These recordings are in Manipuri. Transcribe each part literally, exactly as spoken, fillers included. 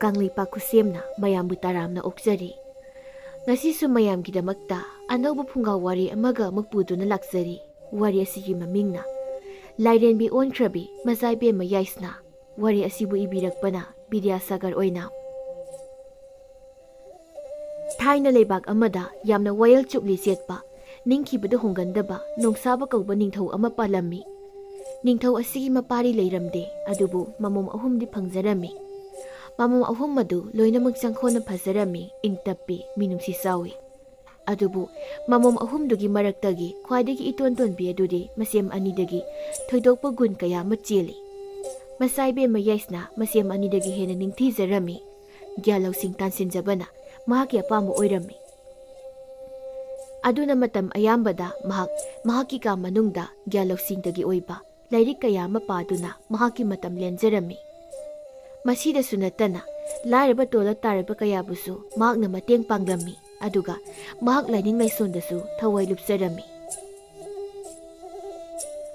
ꯀꯪꯂꯩꯄꯥꯛ ꯈꯨꯠꯁꯦꯝꯅ ꯃꯌꯥꯝꯕꯨ ꯇꯔꯥꯝꯅ ꯑꯣꯛꯆꯔꯤ꯫ ꯉꯁꯤꯁꯨ ꯃꯌꯥꯝꯒꯤꯗꯃꯛꯇ ꯑꯅꯧꯕ ꯐꯨꯡꯒꯥ ꯋꯥꯔꯤ ꯑꯃꯒ ꯑꯃꯨꯛ ꯄꯨꯗꯨꯅ ꯂꯥꯛꯆꯔꯤ꯫ ꯋꯥꯔꯤ ꯑꯁꯤꯒꯤ ꯃꯃꯤꯡꯅ ꯂꯥꯏꯔꯦꯟꯕꯤ ꯑꯣꯟꯈ꯭ꯔꯕꯤ ꯃꯆꯥ ꯏꯕꯦꯝꯃ ꯌꯥꯏꯁꯅꯥ꯫ ꯋꯥꯔꯤ ꯑꯁꯤꯕꯨ ꯏꯕꯤꯔꯛꯄꯅ ꯕꯤꯗ꯭ꯌꯥꯁꯥꯒꯔ ꯑꯣꯏꯅꯥꯝ꯫ ꯊꯥꯏꯅ ꯂꯩꯕꯥꯛ ꯑꯃꯗ ꯌꯥꯝꯅ ꯋꯥꯌꯦꯜ ꯆꯨꯞꯂꯤ ꯆꯦꯠꯄ, ꯅꯤꯡꯈꯤꯕꯗ ꯍꯣꯡꯒꯟꯗꯕ ꯅꯣꯡꯁꯥꯕ ꯀꯧꯕ ꯅꯤꯡꯊꯧ ꯑꯃ ꯄꯥꯜꯂꯝꯃꯤ꯫ ꯅꯤꯡꯊꯧ ꯑꯁꯤꯒꯤ ꯃꯄꯥꯔꯤ ꯂꯩꯔꯝꯗꯦ, ꯑꯗꯨꯕꯨ ꯃꯃꯣꯝ ꯑꯍꯨꯝꯗꯤ ꯐꯪꯖꯔꯝꯃꯤ꯫ ꯃꯃꯣꯝ ꯑꯍꯨꯝ ꯑꯗꯨ ꯂꯣꯏꯅꯃꯛ ꯆꯪꯈꯣꯟꯅ ꯐꯖꯔꯝꯃꯤ, ꯏꯪ ꯇꯞꯄꯤ, ꯃꯤꯅꯨꯡꯁꯤ ꯆꯥꯎꯏ꯫ ꯑꯗꯨꯕꯨ ꯃꯃꯣꯝ ꯑꯍꯨꯝꯗꯨꯒꯤ ꯃꯔꯛꯇꯒꯤ ꯈ꯭ꯋꯥꯏꯗꯒꯤ ꯏꯇꯣꯟ ꯇꯣꯟꯕꯤ ꯑꯗꯨꯗꯤ ꯃꯁꯦꯝ ꯑꯅꯤꯗꯒꯤ ꯊꯣꯏꯗꯣꯛꯄ ꯒꯨꯟ ꯀꯌꯥ ꯑꯃ ꯆꯦꯜꯂꯤ꯫ ꯃꯆꯥ ꯏꯕꯦꯝꯃ ꯌꯥꯏꯁꯅꯥ ꯃꯁꯦꯝ ꯑꯅꯤꯗꯒꯤ ꯍꯦꯟꯅ ꯅꯤꯡꯊꯤꯖꯔꯝꯃꯤ꯫ ꯒ꯭ꯌꯥꯟ ꯂꯧꯁꯤꯡ ꯇꯥꯟꯁꯤꯟꯖꯕꯅ ꯃꯍꯥꯛꯀꯤ ꯑꯄꯥꯝꯕ ꯑꯣꯏꯔꯝꯃꯤ꯫ ꯑꯗꯨꯅ ꯃꯇꯝ ꯑꯌꯥꯝꯕꯗ ꯃꯍꯥꯛ ꯃꯍꯥꯛꯀꯤ ꯀꯥ ꯃꯅꯨꯡꯗ ꯒ꯭ꯌꯥꯟ ꯂꯧꯁꯤꯡꯗꯒꯤ ꯑꯣꯏꯕ ꯂꯥꯏꯔꯤꯛ ꯀꯌꯥ ꯑꯃ ꯄꯥꯗꯨꯅ ꯃꯍꯥꯛꯀꯤ ꯃꯇꯝ ꯂꯦꯟꯖꯔꯝꯃꯤ꯫ ꯃꯁꯤꯗꯁꯨ ꯅꯠꯇꯅ ꯂꯥꯏꯔꯕ ꯇꯣꯜꯂ ꯇꯥꯔꯕ ꯀꯌꯥꯕꯨꯁꯨ ꯃꯍꯥꯛꯅ ꯃꯇꯦꯡ ꯄꯥꯡꯂꯝꯃꯤ, ꯑꯗꯨꯒ ꯃꯍꯥꯛ ꯂꯥꯏꯅꯤꯡ ꯂꯥꯏꯁꯣꯟꯗꯁꯨ ꯊꯋꯥꯏ ꯂꯨꯞꯆꯔꯝꯃꯤ꯫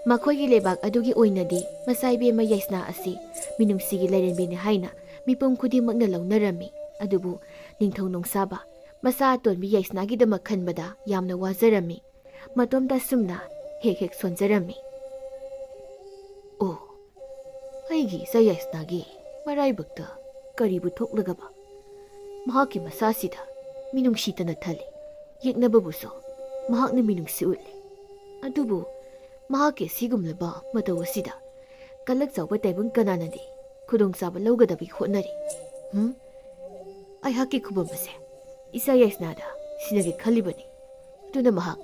ꯃꯈꯣꯏꯒꯤ ꯂꯩꯕꯥꯛ ꯑꯗꯨꯒꯤ ꯑꯣꯏꯅꯗꯤ ꯃꯆꯥ ꯏꯕꯦꯝꯃ ꯌꯥꯏꯁꯅꯥ ꯑꯁꯤ ꯃꯤꯅꯨꯡꯁꯤꯒꯤ ꯂꯥꯏꯔꯦꯝꯕꯤꯅꯤ ꯍꯥꯏꯅ ꯃꯤꯄꯨꯝ ꯈꯨꯗꯤꯡꯃꯛꯅ ꯂꯧꯅꯔꯝꯃꯤ꯫ ꯑꯗꯨꯕꯨ ꯅꯤꯡꯊꯧ ꯅꯣꯡꯁꯥꯕ ꯃꯆꯥ ꯑꯇꯣꯟꯕꯤ ꯌꯥꯏꯁꯅꯥꯒꯤꯗꯃꯛ ꯈꯟꯕꯗ ꯌꯥꯝꯅ ꯋꯥꯖꯔꯝꯃꯤ꯫ ꯃꯇꯣꯝꯇ ꯑꯁꯨꯝꯅ ꯍꯦꯛ ꯍꯦꯛ ꯁꯣꯟꯖꯔꯝꯃꯤ꯫ ꯑꯣ, ꯑꯩꯒꯤ ꯏꯆꯥ ꯌꯥꯏꯁꯅꯥꯒꯤ ꯃꯔꯥꯏꯕꯛꯇ ꯀꯔꯤꯕꯨ ꯊꯣꯛꯂꯒꯕ? ꯃꯍꯥꯛꯀꯤ ꯃꯁꯥꯁꯤꯗ ꯃꯤꯅꯨꯡꯁꯤꯇꯅ ꯊꯜꯂꯤ꯫ ꯌꯦꯛꯅꯕꯕꯨꯁꯨ ꯃꯍꯥꯛꯅ ꯃꯤꯅꯨꯡꯁꯤ ꯎꯠꯂꯤ꯫ ꯑꯗꯨꯕꯨ ꯃꯍꯥꯛꯀꯤ ꯑꯁꯤꯒꯨꯝꯂꯕ ꯃꯇꯧ ꯑꯁꯤꯗ ꯀꯜꯂꯛ ꯆꯥꯎꯕ ꯇꯥꯏꯕꯪ ꯀꯅꯥꯅꯗꯤ ꯈꯨꯗꯣꯡꯆꯥꯕ ꯂꯧꯒꯗꯕꯒꯤ ꯍꯣꯠꯅꯔꯤ? ꯍꯨꯝ? ꯑꯩꯍꯥꯛꯀꯤ ꯈꯨꯕꯝ ꯑꯁꯦ ꯏꯆꯥ ꯌꯥꯏꯁꯅꯥꯗ ꯁꯤꯟꯅꯒꯦ ꯈꯜꯂꯤꯕꯅꯤ꯫ ꯑꯗꯨꯅ ꯃꯍꯥꯛ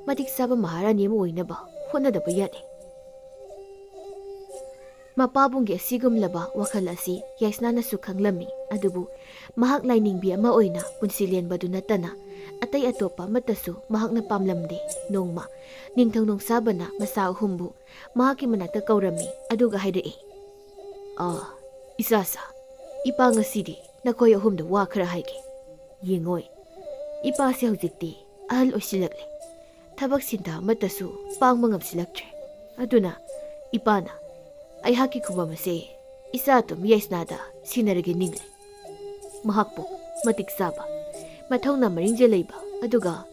ꯃꯇꯤꯛ ꯆꯥꯕ ꯃꯍꯥꯔꯥꯅꯤ ꯑꯃ ꯑꯣꯏꯅꯕ ꯍꯣꯠꯅꯗꯕ ꯌꯥꯗꯦ꯫ ꯃꯄꯥꯕꯨꯡꯒꯤ ꯑꯁꯤꯒꯨꯝꯂꯕ ꯋꯥꯈꯜ ꯑꯁꯤ ꯌꯥꯏꯁꯅꯥꯅꯁꯨ ꯈꯪꯂꯝꯃꯤ, ꯑꯗꯨꯕꯨ ꯃꯍꯥꯛ ꯂꯥꯏꯅꯤꯡꯕꯤ ꯑꯃ ꯑꯣꯏꯅ ꯄꯨꯟꯁꯤ ꯂꯦꯟꯕꯗꯨ ꯅꯠꯇꯅ ꯑꯇꯩ ꯑꯇꯣꯞꯄ ꯑꯃꯠꯇꯁꯨ ꯃꯍꯥꯛꯅ ꯄꯥꯝꯂꯝꯗꯦ꯫ ꯅꯣꯡꯃ ꯅꯤꯡꯊꯧ ꯅꯣꯡꯁꯥꯕꯅ ꯃꯆꯥ ꯑꯍꯨꯝꯕꯨ ꯃꯍꯥꯛꯀꯤ ꯃꯅꯥꯛꯇ ꯀꯧꯔꯝꯃꯤ, ꯑꯗꯨꯒ ꯍꯥꯏꯔꯛꯏ, "ꯑꯥ, ꯏꯆꯥꯁꯥ, ꯏꯄꯥ ꯉꯁꯤꯗꯤ ꯅꯈꯣꯏ ꯑꯍꯨꯝꯗ ꯋꯥ ꯈꯔ ꯍꯥꯏꯒꯦ꯫ ꯌꯦꯡꯉꯣꯏ, ꯏꯄꯥꯁꯦ ꯍꯧꯖꯤꯛꯇꯤ ꯑꯍꯜ ꯑꯣꯏꯁꯤꯜꯂꯛꯂꯦ꯫ ꯊꯕꯛ ꯁꯤꯟꯊꯥ ꯑꯃꯠꯇꯁꯨ ꯄꯥꯡꯕ ꯉꯝꯁꯤꯜꯂꯛꯇ꯭ꯔꯦ꯫ ꯑꯗꯨꯅ ꯏꯄꯥꯅ ꯑꯩꯍꯥꯛꯀꯤ ꯈꯨꯕꯝ ꯑꯁꯦ ꯏꯆꯥ ꯑꯇꯣꯝꯕꯤ ꯌꯥꯏꯁꯅꯥꯗ ꯁꯤꯟꯅꯔꯒꯦ ꯅꯤꯡꯂꯦ꯫ ꯃꯍꯥꯛꯄꯨ ꯃꯇꯤꯛ ꯆꯥꯕ, ꯃꯊꯧꯅꯥ ꯃꯔꯤꯡꯖꯦꯜ ꯂꯩꯕ, ꯑꯗꯨꯒ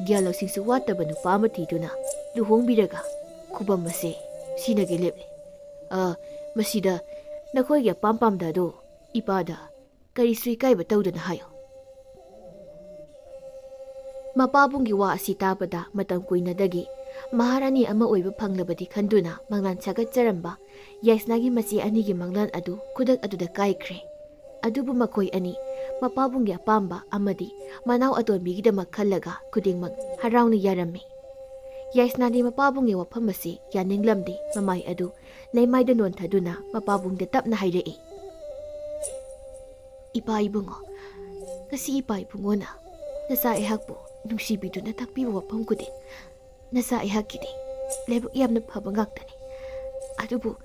ꯒ꯭ꯌꯥꯟ ꯂꯧꯁꯤꯡꯁꯨ ꯋꯥꯠꯇꯕ ꯅꯨꯄꯥ ꯑꯃ ꯊꯤꯗꯨꯅ ꯂꯨꯍꯣꯡꯕꯤꯔꯒ ꯈꯨꯕꯝ ꯑꯁꯦ ꯁꯤꯅꯒꯦ ꯂꯦꯞꯂꯦ꯫ ꯑ, ꯃꯁꯤꯗ ꯅꯈꯣꯏꯒꯤ ꯑꯄꯥꯝ ꯄꯥꯝꯗ ꯑꯗꯨ ꯏꯄꯥꯗ ꯀꯔꯤꯁꯨ ꯏꯀꯥꯏꯕ ꯇꯧꯗꯅ ꯍꯥꯏꯌꯨ꯫ ꯃꯄꯥꯕꯨꯡꯒꯤ ꯋꯥ ꯑꯁꯤ ꯇꯥꯕꯗ ꯃꯇꯝ ꯀꯨꯏꯅꯗꯒꯤ ꯃꯍꯥꯔꯥꯅꯤ ꯑꯃ ꯑꯣꯏꯕ ꯐꯪꯂꯕꯗꯤ ꯈꯟꯗꯨꯅ ꯃꯪꯂꯥꯟ ꯁꯥꯒꯠꯆꯔꯝꯕ ꯌꯥꯏꯁꯅꯥꯒꯤ ꯃꯆꯦ ꯑꯅꯤꯒꯤ ꯃꯪꯂꯥꯟ ꯑꯗꯨ ꯈꯨꯗꯛ ꯑꯗꯨꯗ ꯀꯥꯏꯈ꯭ꯔꯦ꯫ ꯑꯗꯨꯕꯨ ꯃꯈꯣꯏ ꯑꯅꯤ ꯃꯄꯥꯕꯨꯡꯒꯤ ꯑꯄꯥꯝꯕ ꯑꯃꯗꯤ ꯃꯅꯥꯎ ꯑꯇꯣꯟꯕꯤꯒꯤꯗꯃꯛ ꯈꯜꯂꯒ ꯈꯨꯗꯤꯡꯃꯛ ꯍꯔꯥꯎꯅ ꯌꯥꯔꯝꯃꯤ꯫ ꯌꯥꯏꯁꯅꯥꯗꯤ ꯃꯄꯥꯕꯨꯡꯒꯤ ꯋꯥꯐꯝ ꯑꯁꯤ ꯌꯥꯅꯤꯡꯂꯝꯗꯦ, ꯃꯃꯥꯏ ꯑꯗꯨ ꯂꯩꯃꯥꯏꯗ ꯅꯣꯟꯊꯗꯨꯅ ꯃꯄꯥꯕꯨꯡꯗ ꯇꯞꯅ ꯍꯥꯏꯔꯛꯏ, "ꯏꯄꯥ ꯏꯕꯨꯡꯉꯣ, ꯉꯁꯤ ꯏꯄꯥ ꯏꯕꯨꯡꯉꯣꯅ ꯅꯆꯥ ꯑꯩꯍꯥꯛꯄꯨ ꯅꯨꯡꯁꯤꯕꯤꯗꯨꯅ ꯇꯥꯛꯄꯤꯕ ꯋꯥꯐꯝ ꯈꯨꯗꯤꯡ ꯅꯆꯥ ꯑꯩꯍꯥꯛꯀꯤꯗꯤ ꯂꯥꯏꯕꯛ ꯌꯥꯝꯅ ꯐꯕ ꯉꯥꯛꯇꯅꯤ꯫ ꯑꯗꯨꯕꯨ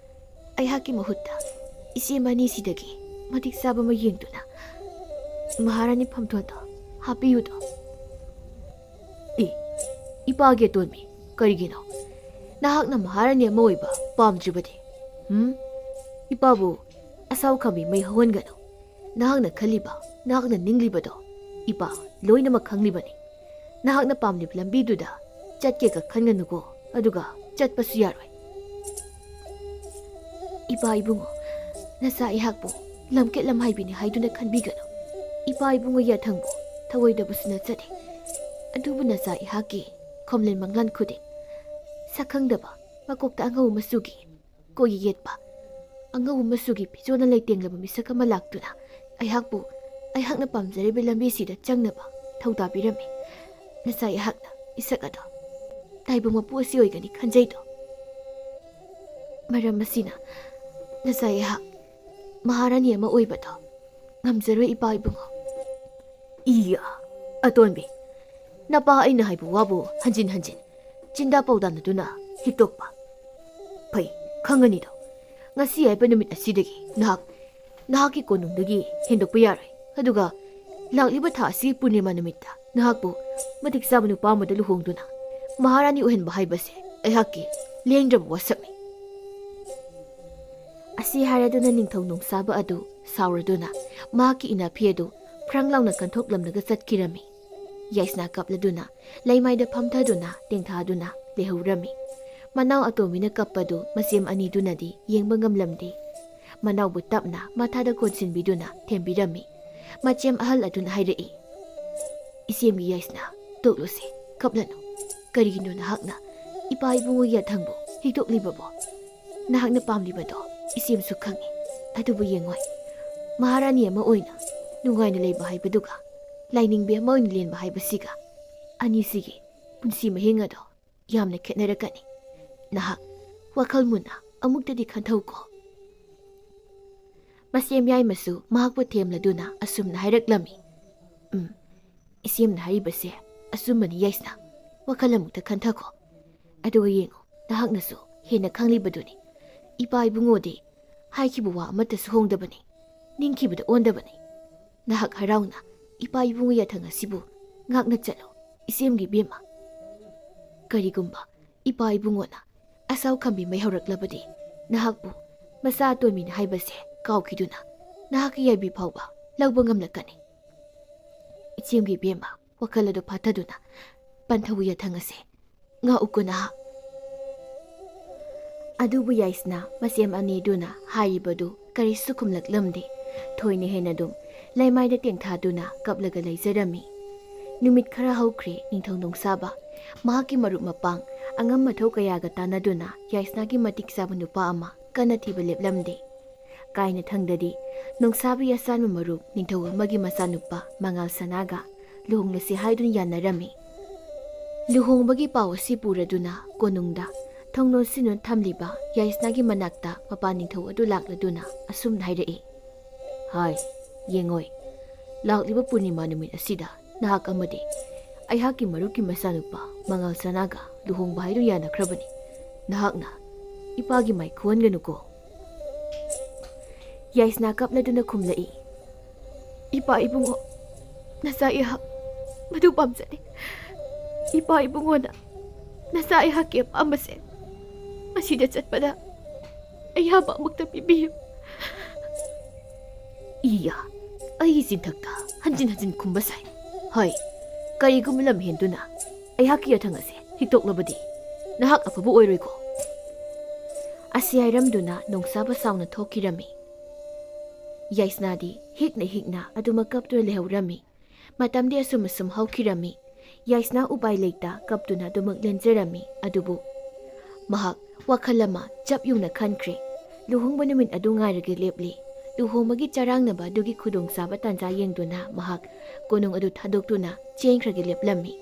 ꯑꯩꯍꯥꯛꯀꯤ ꯃꯍꯨꯠꯇ ꯏꯆꯦ ꯃꯅꯤꯁꯤꯗꯒꯤ ꯃꯇꯤꯛ ꯆꯥꯕ ꯑꯃ ꯌꯦꯡꯗꯨꯅ ꯃꯍꯥꯔꯥꯅꯤ ꯐꯝꯊꯣꯟꯗꯣ ꯍꯥꯞꯄꯤꯌꯨꯗꯣ꯫" "ꯑꯦ, ꯏꯄꯥꯒꯤ ꯑꯇꯣꯟꯕꯤ, ꯀꯔꯤꯒꯤꯅꯣ? ꯅꯍꯥꯛꯅ ꯃꯍꯥꯔꯥꯅꯤ ꯑꯃ ꯑꯣꯏꯕ ꯄꯥꯝꯗ꯭ꯔꯤꯕꯗꯤ? ꯍꯨꯝ? ꯏꯄꯥꯕꯨ ꯑꯁꯥꯎ ꯈꯥꯝꯕꯤ ꯃꯩ ꯍꯧꯍꯟꯒꯅꯨ꯫ ꯅꯍꯥꯛꯅ ꯈꯜꯂꯤꯕ, ꯅꯍꯥꯛꯅ ꯅꯤꯡꯂꯤꯕꯗꯣ ꯏꯄꯥ ꯂꯣꯏꯅꯃꯛ ꯈꯪꯂꯤꯕꯅꯤ꯫ ꯅꯍꯥꯛꯅ ꯄꯥꯝꯂꯤꯕ ꯂꯝꯕꯤꯗꯨꯗ ꯆꯠꯀꯦꯒ ꯈꯟꯒꯅꯨꯀꯣ, ꯑꯗꯨꯒ ꯆꯠꯄꯁꯨ ꯌꯥꯔꯣꯏ꯫ ꯏꯄꯥ ꯏꯕꯨꯡꯉꯣ, ꯅꯆꯥ ꯑꯩꯍꯥꯛꯄꯨ ꯂꯝꯀꯦꯠ ꯂꯝꯍꯥꯏꯕꯤꯅꯤ ꯍꯥꯏꯗꯨꯅ ꯈꯟꯕꯤꯒꯅꯨ꯫ ꯏꯄꯥ ꯏꯕꯨꯡꯉꯣ ꯌꯥꯊꯪꯕꯨ ꯊꯧꯑꯣꯏꯗꯕꯁꯨ ꯅꯠꯆꯗꯦ꯫ ꯑꯗꯨꯕꯨ ꯅꯆꯥ ꯑꯩꯍꯥꯛꯀꯤ ꯈꯣꯝꯂꯦꯟ ꯃꯪꯂꯥꯟ ꯈꯨꯗꯤꯡ ꯁꯛꯈꯪꯗꯕ, ꯃꯀꯣꯛꯇ ꯑꯉꯧꯕ ꯃꯆꯨꯒꯤ ꯀꯣꯏ ꯌꯦꯠꯄ, ꯑꯉꯧꯕ ꯃꯆꯨꯒꯤ ꯐꯤꯖꯣꯜꯅ ꯂꯩꯇꯦꯡꯂꯕ ꯃꯤꯁꯛ ꯑꯃ ꯂꯥꯛꯇꯨꯅ ꯑꯩꯍꯥꯛꯄꯨ ꯑꯩꯍꯥꯛꯅ ꯄꯥꯝꯖꯔꯤꯕ ꯂꯝꯕꯤꯁꯤꯗ ꯆꯪꯅꯕ ꯊꯧꯗꯥꯕꯤꯔꯝꯃꯤ꯫ ꯅꯆꯥ ꯑꯩꯍꯥꯛꯅ ꯃꯤꯁꯛ ꯑꯗꯣ ꯇꯥꯏꯕꯪ ꯃꯄꯨ ꯑꯁꯤ ꯑꯣꯏꯒꯅꯤ ꯈꯟꯖꯩꯗꯣ꯫ ꯃꯔꯝ ꯑꯁꯤꯅ ꯅꯆꯥ ꯑꯩꯍꯥꯛ ꯃꯍꯥꯔꯥꯅꯤ ꯑꯃ ꯑꯣꯏꯕꯗꯣ ꯉꯝꯖꯔꯣꯏ, ꯏꯄꯥ ꯏꯕꯨꯡꯉꯣ꯫" "ꯏꯌꯥ, ꯑꯇꯣꯟꯕꯤ, ꯅꯄꯥ ꯑꯩꯅ ꯍꯥꯏꯕ ꯋꯥꯕꯨ ꯍꯟꯖꯤꯟ ꯍꯟꯖꯤꯟ ꯆꯤꯟꯗꯥ ꯄꯥꯎꯗꯥꯅꯗꯨꯅ ꯍꯤꯛꯇꯣꯛꯄ꯫ ꯐꯩ, ꯈꯪꯉꯅꯤꯗꯣ꯫ ꯉꯁꯤ ꯍꯥꯏꯕ ꯅꯨꯃꯤꯠ ꯑꯁꯤꯗꯒꯤ ꯅꯍꯥꯛ ꯅꯍꯥꯛꯀꯤ ꯀꯣꯅꯨꯡꯗꯒꯤ ꯍꯦꯟꯗꯣꯛꯄ ꯌꯥꯔꯣꯏ꯫ ꯑꯗꯨꯒ ꯂꯥꯛꯂꯤꯕ ꯊꯥ ꯑꯁꯤꯒꯤ ꯄꯨꯔꯅꯤꯃꯥ ꯅꯨꯃꯤꯠꯇ ꯅꯍꯥꯛꯄꯨ ꯃꯇꯤꯛ ꯆꯥꯕ ꯅꯨꯄꯥ ꯑꯃꯗ ꯂꯨꯍꯣꯡꯗꯨꯅ ꯃꯍꯥꯔꯥꯅꯤ ꯑꯣꯏꯍꯟꯕ ꯍꯥꯏꯕꯁꯦ ꯑꯩꯍꯥꯛꯀꯤ ꯂꯦꯡꯗ꯭ꯔꯕ ꯋꯥꯁꯛꯅꯤ꯫" ꯑꯁꯤ ꯍꯥꯏꯔꯗꯨꯅ ꯅꯤꯡꯊꯧ ꯅꯣꯡꯁꯥꯕ ꯑꯗꯨ ꯁꯥꯎꯔꯗꯨꯅ ꯃꯍꯥꯛꯀꯤ ꯏꯅꯥꯐꯤ ꯑꯗꯨ ꯐ꯭ꯔꯪ ꯂꯥꯎꯅ ꯀꯟꯊꯣꯛꯂꯝꯂꯒ ꯆꯠꯈꯤꯔꯝꯃꯤ꯫ ꯌꯥꯏꯁꯅꯥ ꯀꯞꯂꯗꯨꯅ ꯂꯩꯃꯥꯏꯗ ꯐꯝꯊꯗꯨꯅ ꯇꯦꯡꯊꯥꯗꯨꯅ ꯂꯩꯍꯧꯔꯝꯃꯤ꯫ ꯃꯅꯥꯎ ꯑꯇꯣꯝꯕꯤꯅ ꯀꯞꯄꯗꯨ ꯃꯆꯦꯝ ꯑꯅꯤꯗꯨꯅꯗꯤ ꯌꯦꯡꯕ ꯉꯝꯂꯝꯗꯦ꯫ ꯃꯅꯥꯎꯕꯨ ꯇꯞꯅ ꯃꯊꯥꯗ ꯀꯣꯟꯁꯤꯟꯕꯤꯗꯨꯅ ꯊꯦꯝꯕꯤꯔꯝꯃꯤ꯫ ꯃꯆꯦꯝ ꯑꯍꯜ ꯑꯗꯨꯅ ꯍꯥꯏꯔꯛꯏ, "ꯏꯆꯦꯝꯒꯤ ꯌꯥꯏꯁꯅꯥ, ꯇꯣꯛꯂꯨꯁꯦ, ꯀꯞꯂꯅꯨ꯫ ꯀꯔꯤꯒꯤꯅꯣ ꯅꯍꯥꯛꯅ ꯏꯄꯥ ꯏꯕꯨꯡꯉꯣ ꯌꯥꯊꯪꯕꯨ ꯍꯤꯛꯇꯣꯛꯂꯤꯕꯕꯣ? ꯅꯍꯥꯛꯅ ꯄꯥꯝꯂꯤꯕꯗꯣ ꯏꯆꯦꯝꯁꯨ ꯈꯪꯏ꯫ ꯑꯗꯨꯕꯨ ꯌꯦꯡꯉꯣꯏ, ꯃꯍꯥꯔꯥꯅꯤ ꯑꯃ ꯑꯣꯏꯅ ꯅꯨꯡꯉꯥꯏꯅ ꯂꯩꯕ ꯍꯥꯏꯕꯗꯨꯒ ꯂꯥꯏꯅꯤꯡꯕꯤ ꯑꯃ ꯑꯣꯏꯅ ꯂꯦꯟꯕ ꯍꯥꯏꯕꯁꯤꯒ, ꯑꯅꯤꯁꯤꯒꯤ ꯄꯨꯟꯁꯤ ꯃꯍꯤꯡ ꯑꯗꯣ ꯌꯥꯝꯅ ꯈꯦꯠꯅꯔꯛꯀꯅꯤ꯫ ꯅꯍꯥꯛ ꯋꯥꯈꯜ ꯃꯨꯟꯅ ꯑꯃꯨꯛꯇꯗꯤ ꯈꯟꯊꯧꯀꯣ꯫" ꯃꯆꯦꯝ ꯌꯥꯏꯃꯁꯨ ꯃꯍꯥꯛꯄꯨ ꯊꯦꯝꯂꯗꯨꯅ ꯑꯁꯨꯝꯅ ꯍꯥꯏꯔꯛꯂꯝꯃꯤ, "ꯎꯝ, ꯏꯆꯦꯝꯅ ꯍꯥꯏꯔꯤꯕꯁꯦ ꯑꯆꯨꯝꯕꯅꯤ ꯌꯥꯏꯁꯅꯥ꯫ ꯋꯥꯈꯜ ꯑꯃꯨꯛꯇ ꯈꯟꯊꯈꯣ꯫ ꯑꯗꯨꯒ ꯌꯦꯡꯉꯨ, ꯅꯍꯥꯛꯅꯁꯨ ꯍꯦꯟꯅ ꯈꯪꯂꯤꯕꯗꯨꯅꯤ꯫ ꯏꯄꯥ ꯏꯕꯨꯡꯉꯣꯗꯤ ꯍꯥꯏꯈꯤꯕ ꯋꯥ ꯑꯃꯠꯇꯁꯨ ꯍꯣꯡꯗꯕꯅꯤ, ꯅꯤꯡꯈꯤꯕꯗ ꯑꯣꯟꯗꯕꯅꯤ꯫ ꯅꯍꯥꯛ ꯍꯔꯥꯎꯅ ꯏꯄꯥ ꯏꯕꯨꯡꯉꯣ ꯌꯥꯊꯪ ꯑꯁꯤꯕꯨ ꯉꯥꯛꯅ ꯆꯠꯂꯨ, ꯏꯆꯦꯝꯒꯤ ꯏꯕꯦꯝꯃ꯫ ꯀꯔꯤꯒꯨꯝꯕ ꯏꯄꯥ ꯏꯕꯨꯡꯉꯣꯅ ꯑꯁꯥꯎ ꯈꯝꯕꯤ ꯃꯩ ꯍꯧꯔꯛꯂꯕꯗꯤ, ꯅꯍꯥꯛꯄꯨ ꯃꯆꯥ ꯑꯇꯣꯟꯕꯤꯅꯤ ꯍꯥꯏꯕꯁꯦ ꯀꯥꯎꯈꯤꯗꯨꯅ ꯅꯍꯥꯛꯀꯤ ꯌꯥꯏꯕꯤ ꯐꯥꯎꯕ ꯂꯧꯕ ꯉꯝꯂꯛꯀꯅꯤ꯫ ꯏꯆꯦꯝꯒꯤ ꯏꯕꯦꯝꯃ, ꯋꯥꯈꯜ ꯑꯗꯨ ꯐꯥꯊꯗꯨꯅ ꯄꯟꯊꯧ ꯌꯥꯊꯪ ꯑꯁꯦ ꯉꯥꯛꯎꯀꯣ ꯅꯍꯥꯛ꯫" ꯑꯗꯨꯕꯨ ꯌꯥꯏꯁꯅꯥ ꯃꯆꯦꯝ ꯑꯅꯤꯗꯨꯅ ꯍꯥꯏꯔꯤꯕꯗꯨ ꯀꯔꯤꯁꯨ ꯈꯨꯝꯂꯛꯂꯝꯗꯦ꯫ ꯊꯣꯏꯅ ꯍꯦꯟꯅ ꯑꯗꯨꯝ ꯂꯩꯃꯥꯏꯗ ꯇꯦꯡꯊꯥꯗꯨꯅ ꯀꯞꯂꯒ ꯂꯩꯖꯔꯝꯃꯤ꯫ ꯅꯨꯃꯤꯠ ꯈꯔ ꯍꯧꯈ꯭ꯔꯦ꯫ ꯅꯤꯡꯊꯧ ꯅꯣꯡꯁꯥꯕ ꯃꯍꯥꯛꯀꯤ ꯃꯔꯨꯞ ꯃꯄꯥꯡ, ꯑꯉꯝ ꯑꯊꯧ ꯀꯌꯥꯒ ꯇꯥꯟꯅꯗꯨꯅ ꯌꯥꯏꯁꯅꯥꯒꯤ ꯃꯇꯤꯛ ꯆꯥꯕ ꯅꯨꯄꯥ ꯑꯃ ꯀꯟꯅ ꯊꯤꯕ ꯂꯦꯞꯂꯝꯗꯦ꯫ ꯀꯥꯏꯅꯊꯪꯗꯗꯤ ꯅꯣꯡꯁꯥꯕꯤ ꯑꯆꯥꯟꯕ ꯃꯔꯨꯞ ꯅꯤꯡꯊꯧ ꯑꯃꯒꯤ ꯃꯆꯥꯅꯨꯄꯥ ꯃꯉꯥꯜ ꯁꯅꯥꯒ ꯂꯨꯍꯣꯡꯂꯁꯤ ꯍꯥꯏꯗꯨꯅ ꯌꯥꯅꯔꯝꯃꯤ꯫ ꯂꯨꯍꯣꯡꯕꯒꯤ ꯄꯥꯎ ꯑꯁꯤ ꯄꯨꯔꯗꯨꯅ ꯀꯣꯅꯨꯡꯗ ꯊꯣꯡꯅꯣꯟ ꯁꯤꯟꯗꯨꯅ ꯊꯝꯂꯤꯕ ꯌꯥꯏꯁꯅꯥꯒꯤ ꯃꯅꯥꯛꯇ ꯃꯄꯥꯟ ꯅꯤꯡꯊꯧ ꯑꯗꯨ ꯂꯥꯛꯂꯗꯨꯅ ꯑꯁꯨꯝꯅ ꯍꯥꯏꯔꯛꯏ, "ꯍꯥꯏ, ꯌꯦꯡꯉꯣꯏ, ꯂꯥꯛꯂꯤꯕ ꯄꯨꯔꯅꯤꯃꯥ ꯅꯨꯃꯤꯠ ꯑꯁꯤꯗ ꯅꯍꯥꯛ ꯑꯃꯗꯤ ꯑꯩꯍꯥꯛꯀꯤ ꯃꯔꯨꯞꯀꯤ ꯃꯆꯥꯅꯨꯄꯥ ꯃꯉꯥꯜ ꯁꯅꯥꯒ ꯂꯨꯍꯣꯡꯕ ꯍꯥꯏꯗꯨ ꯌꯥꯅꯈ꯭ꯔꯕꯅꯤ꯫ ꯅꯍꯥꯛꯅ ꯏꯄꯥꯒꯤ ꯃꯥꯏ ꯈꯨꯍꯟꯒꯅꯨꯀꯣ꯫" ꯌꯥꯏꯁꯅꯥ ꯀꯞꯂꯗꯨꯅ ꯈꯨꯝꯂꯛꯏ, "ꯏꯄꯥ ꯏꯕꯨꯡꯉꯣ, ꯅꯆꯥ ꯑꯩꯍꯥꯛ ꯃꯗꯨ ꯄꯥꯝꯖꯗꯦ꯫ ꯏꯄꯥ ꯏꯕꯨꯡꯉꯣꯅ ꯅꯆꯥ ꯑꯩꯍꯥꯛꯀꯤ ꯑꯄꯥꯝꯕꯁꯦ ꯃꯁꯤꯗ ꯆꯠꯄꯗ ꯑꯌꯥꯕ ꯑꯃꯨꯛꯇ ꯄꯤꯕꯤꯌꯨ꯫ ꯏꯌꯥ, ꯑꯩꯒꯤ ꯆꯤꯟꯊꯛꯇ ꯍꯟꯖꯤꯟ ꯍꯟꯖꯤꯟ ꯈꯨꯝꯕ ꯁꯥꯏ꯫ ꯍꯣꯏ, ꯀꯔꯤꯒꯨꯝꯕ ꯂꯝ ꯍꯦꯟꯗꯨꯅ ꯑꯩꯍꯥꯛꯀꯤ ꯌꯥꯊꯪ ꯑꯁꯤ ꯍꯤꯛꯇꯣꯛꯂꯕꯗꯤ ꯅꯍꯥꯛ ꯑꯐꯕ ꯑꯣꯏꯔꯣꯏꯀꯣ꯫ ꯑꯁꯤ ꯍꯥꯏꯔꯝꯗꯨꯅ ꯅꯣꯡꯁꯥꯕ ꯁꯥꯎꯅ ꯊꯣꯛꯈꯤꯔꯝꯃꯤ꯫ ꯌꯥꯏꯁꯅꯥꯗꯤ ꯍꯤꯛꯅ ꯍꯤꯛꯅ ꯑꯗꯨꯃꯛ ꯀꯞꯇꯨꯅ ꯂꯩꯍꯧꯔꯝꯃꯤ꯫ ꯃꯇꯝꯗꯤ ꯑꯁꯨꯝ ꯑꯁꯨꯝ ꯍꯧꯈꯤꯔꯝꯃꯤ꯫ ꯌꯥꯏꯁꯅꯥ ꯎꯄꯥꯏ ꯂꯩꯇ ꯀꯞꯇꯨꯅ ꯑꯗꯨꯃꯛ ꯂꯦꯟꯖꯔꯝꯃꯤ꯫ ꯑꯗꯨꯕꯨ ꯃꯍꯥꯛ ꯋꯥꯈꯜ ꯑꯃ ꯆꯞ ꯌꯨꯡꯅ ꯈꯟꯈ꯭ꯔꯦ꯫ ꯂꯨꯍꯣꯡꯕ ꯅꯨꯃꯤꯠ ꯑꯗꯨ ꯉꯥꯏꯔꯒ ꯂꯦꯞꯂꯤ꯫ ꯂꯨꯍꯣꯡꯕꯒꯤ ꯆꯔꯥꯡꯅꯕ ꯑꯗꯨꯒꯤ ꯈꯨꯗꯣꯡꯆꯥꯕ ꯇꯥꯟꯖꯥ ꯌꯦꯡꯗꯨꯅ ꯃꯍꯥꯛ ꯀꯣꯅꯨꯡ ꯑꯗꯨ ꯊꯥꯗꯣꯛꯇꯨꯅ ꯆꯦꯟꯈ꯭ꯔꯒ ꯂꯦꯞꯂꯝꯃꯤ꯫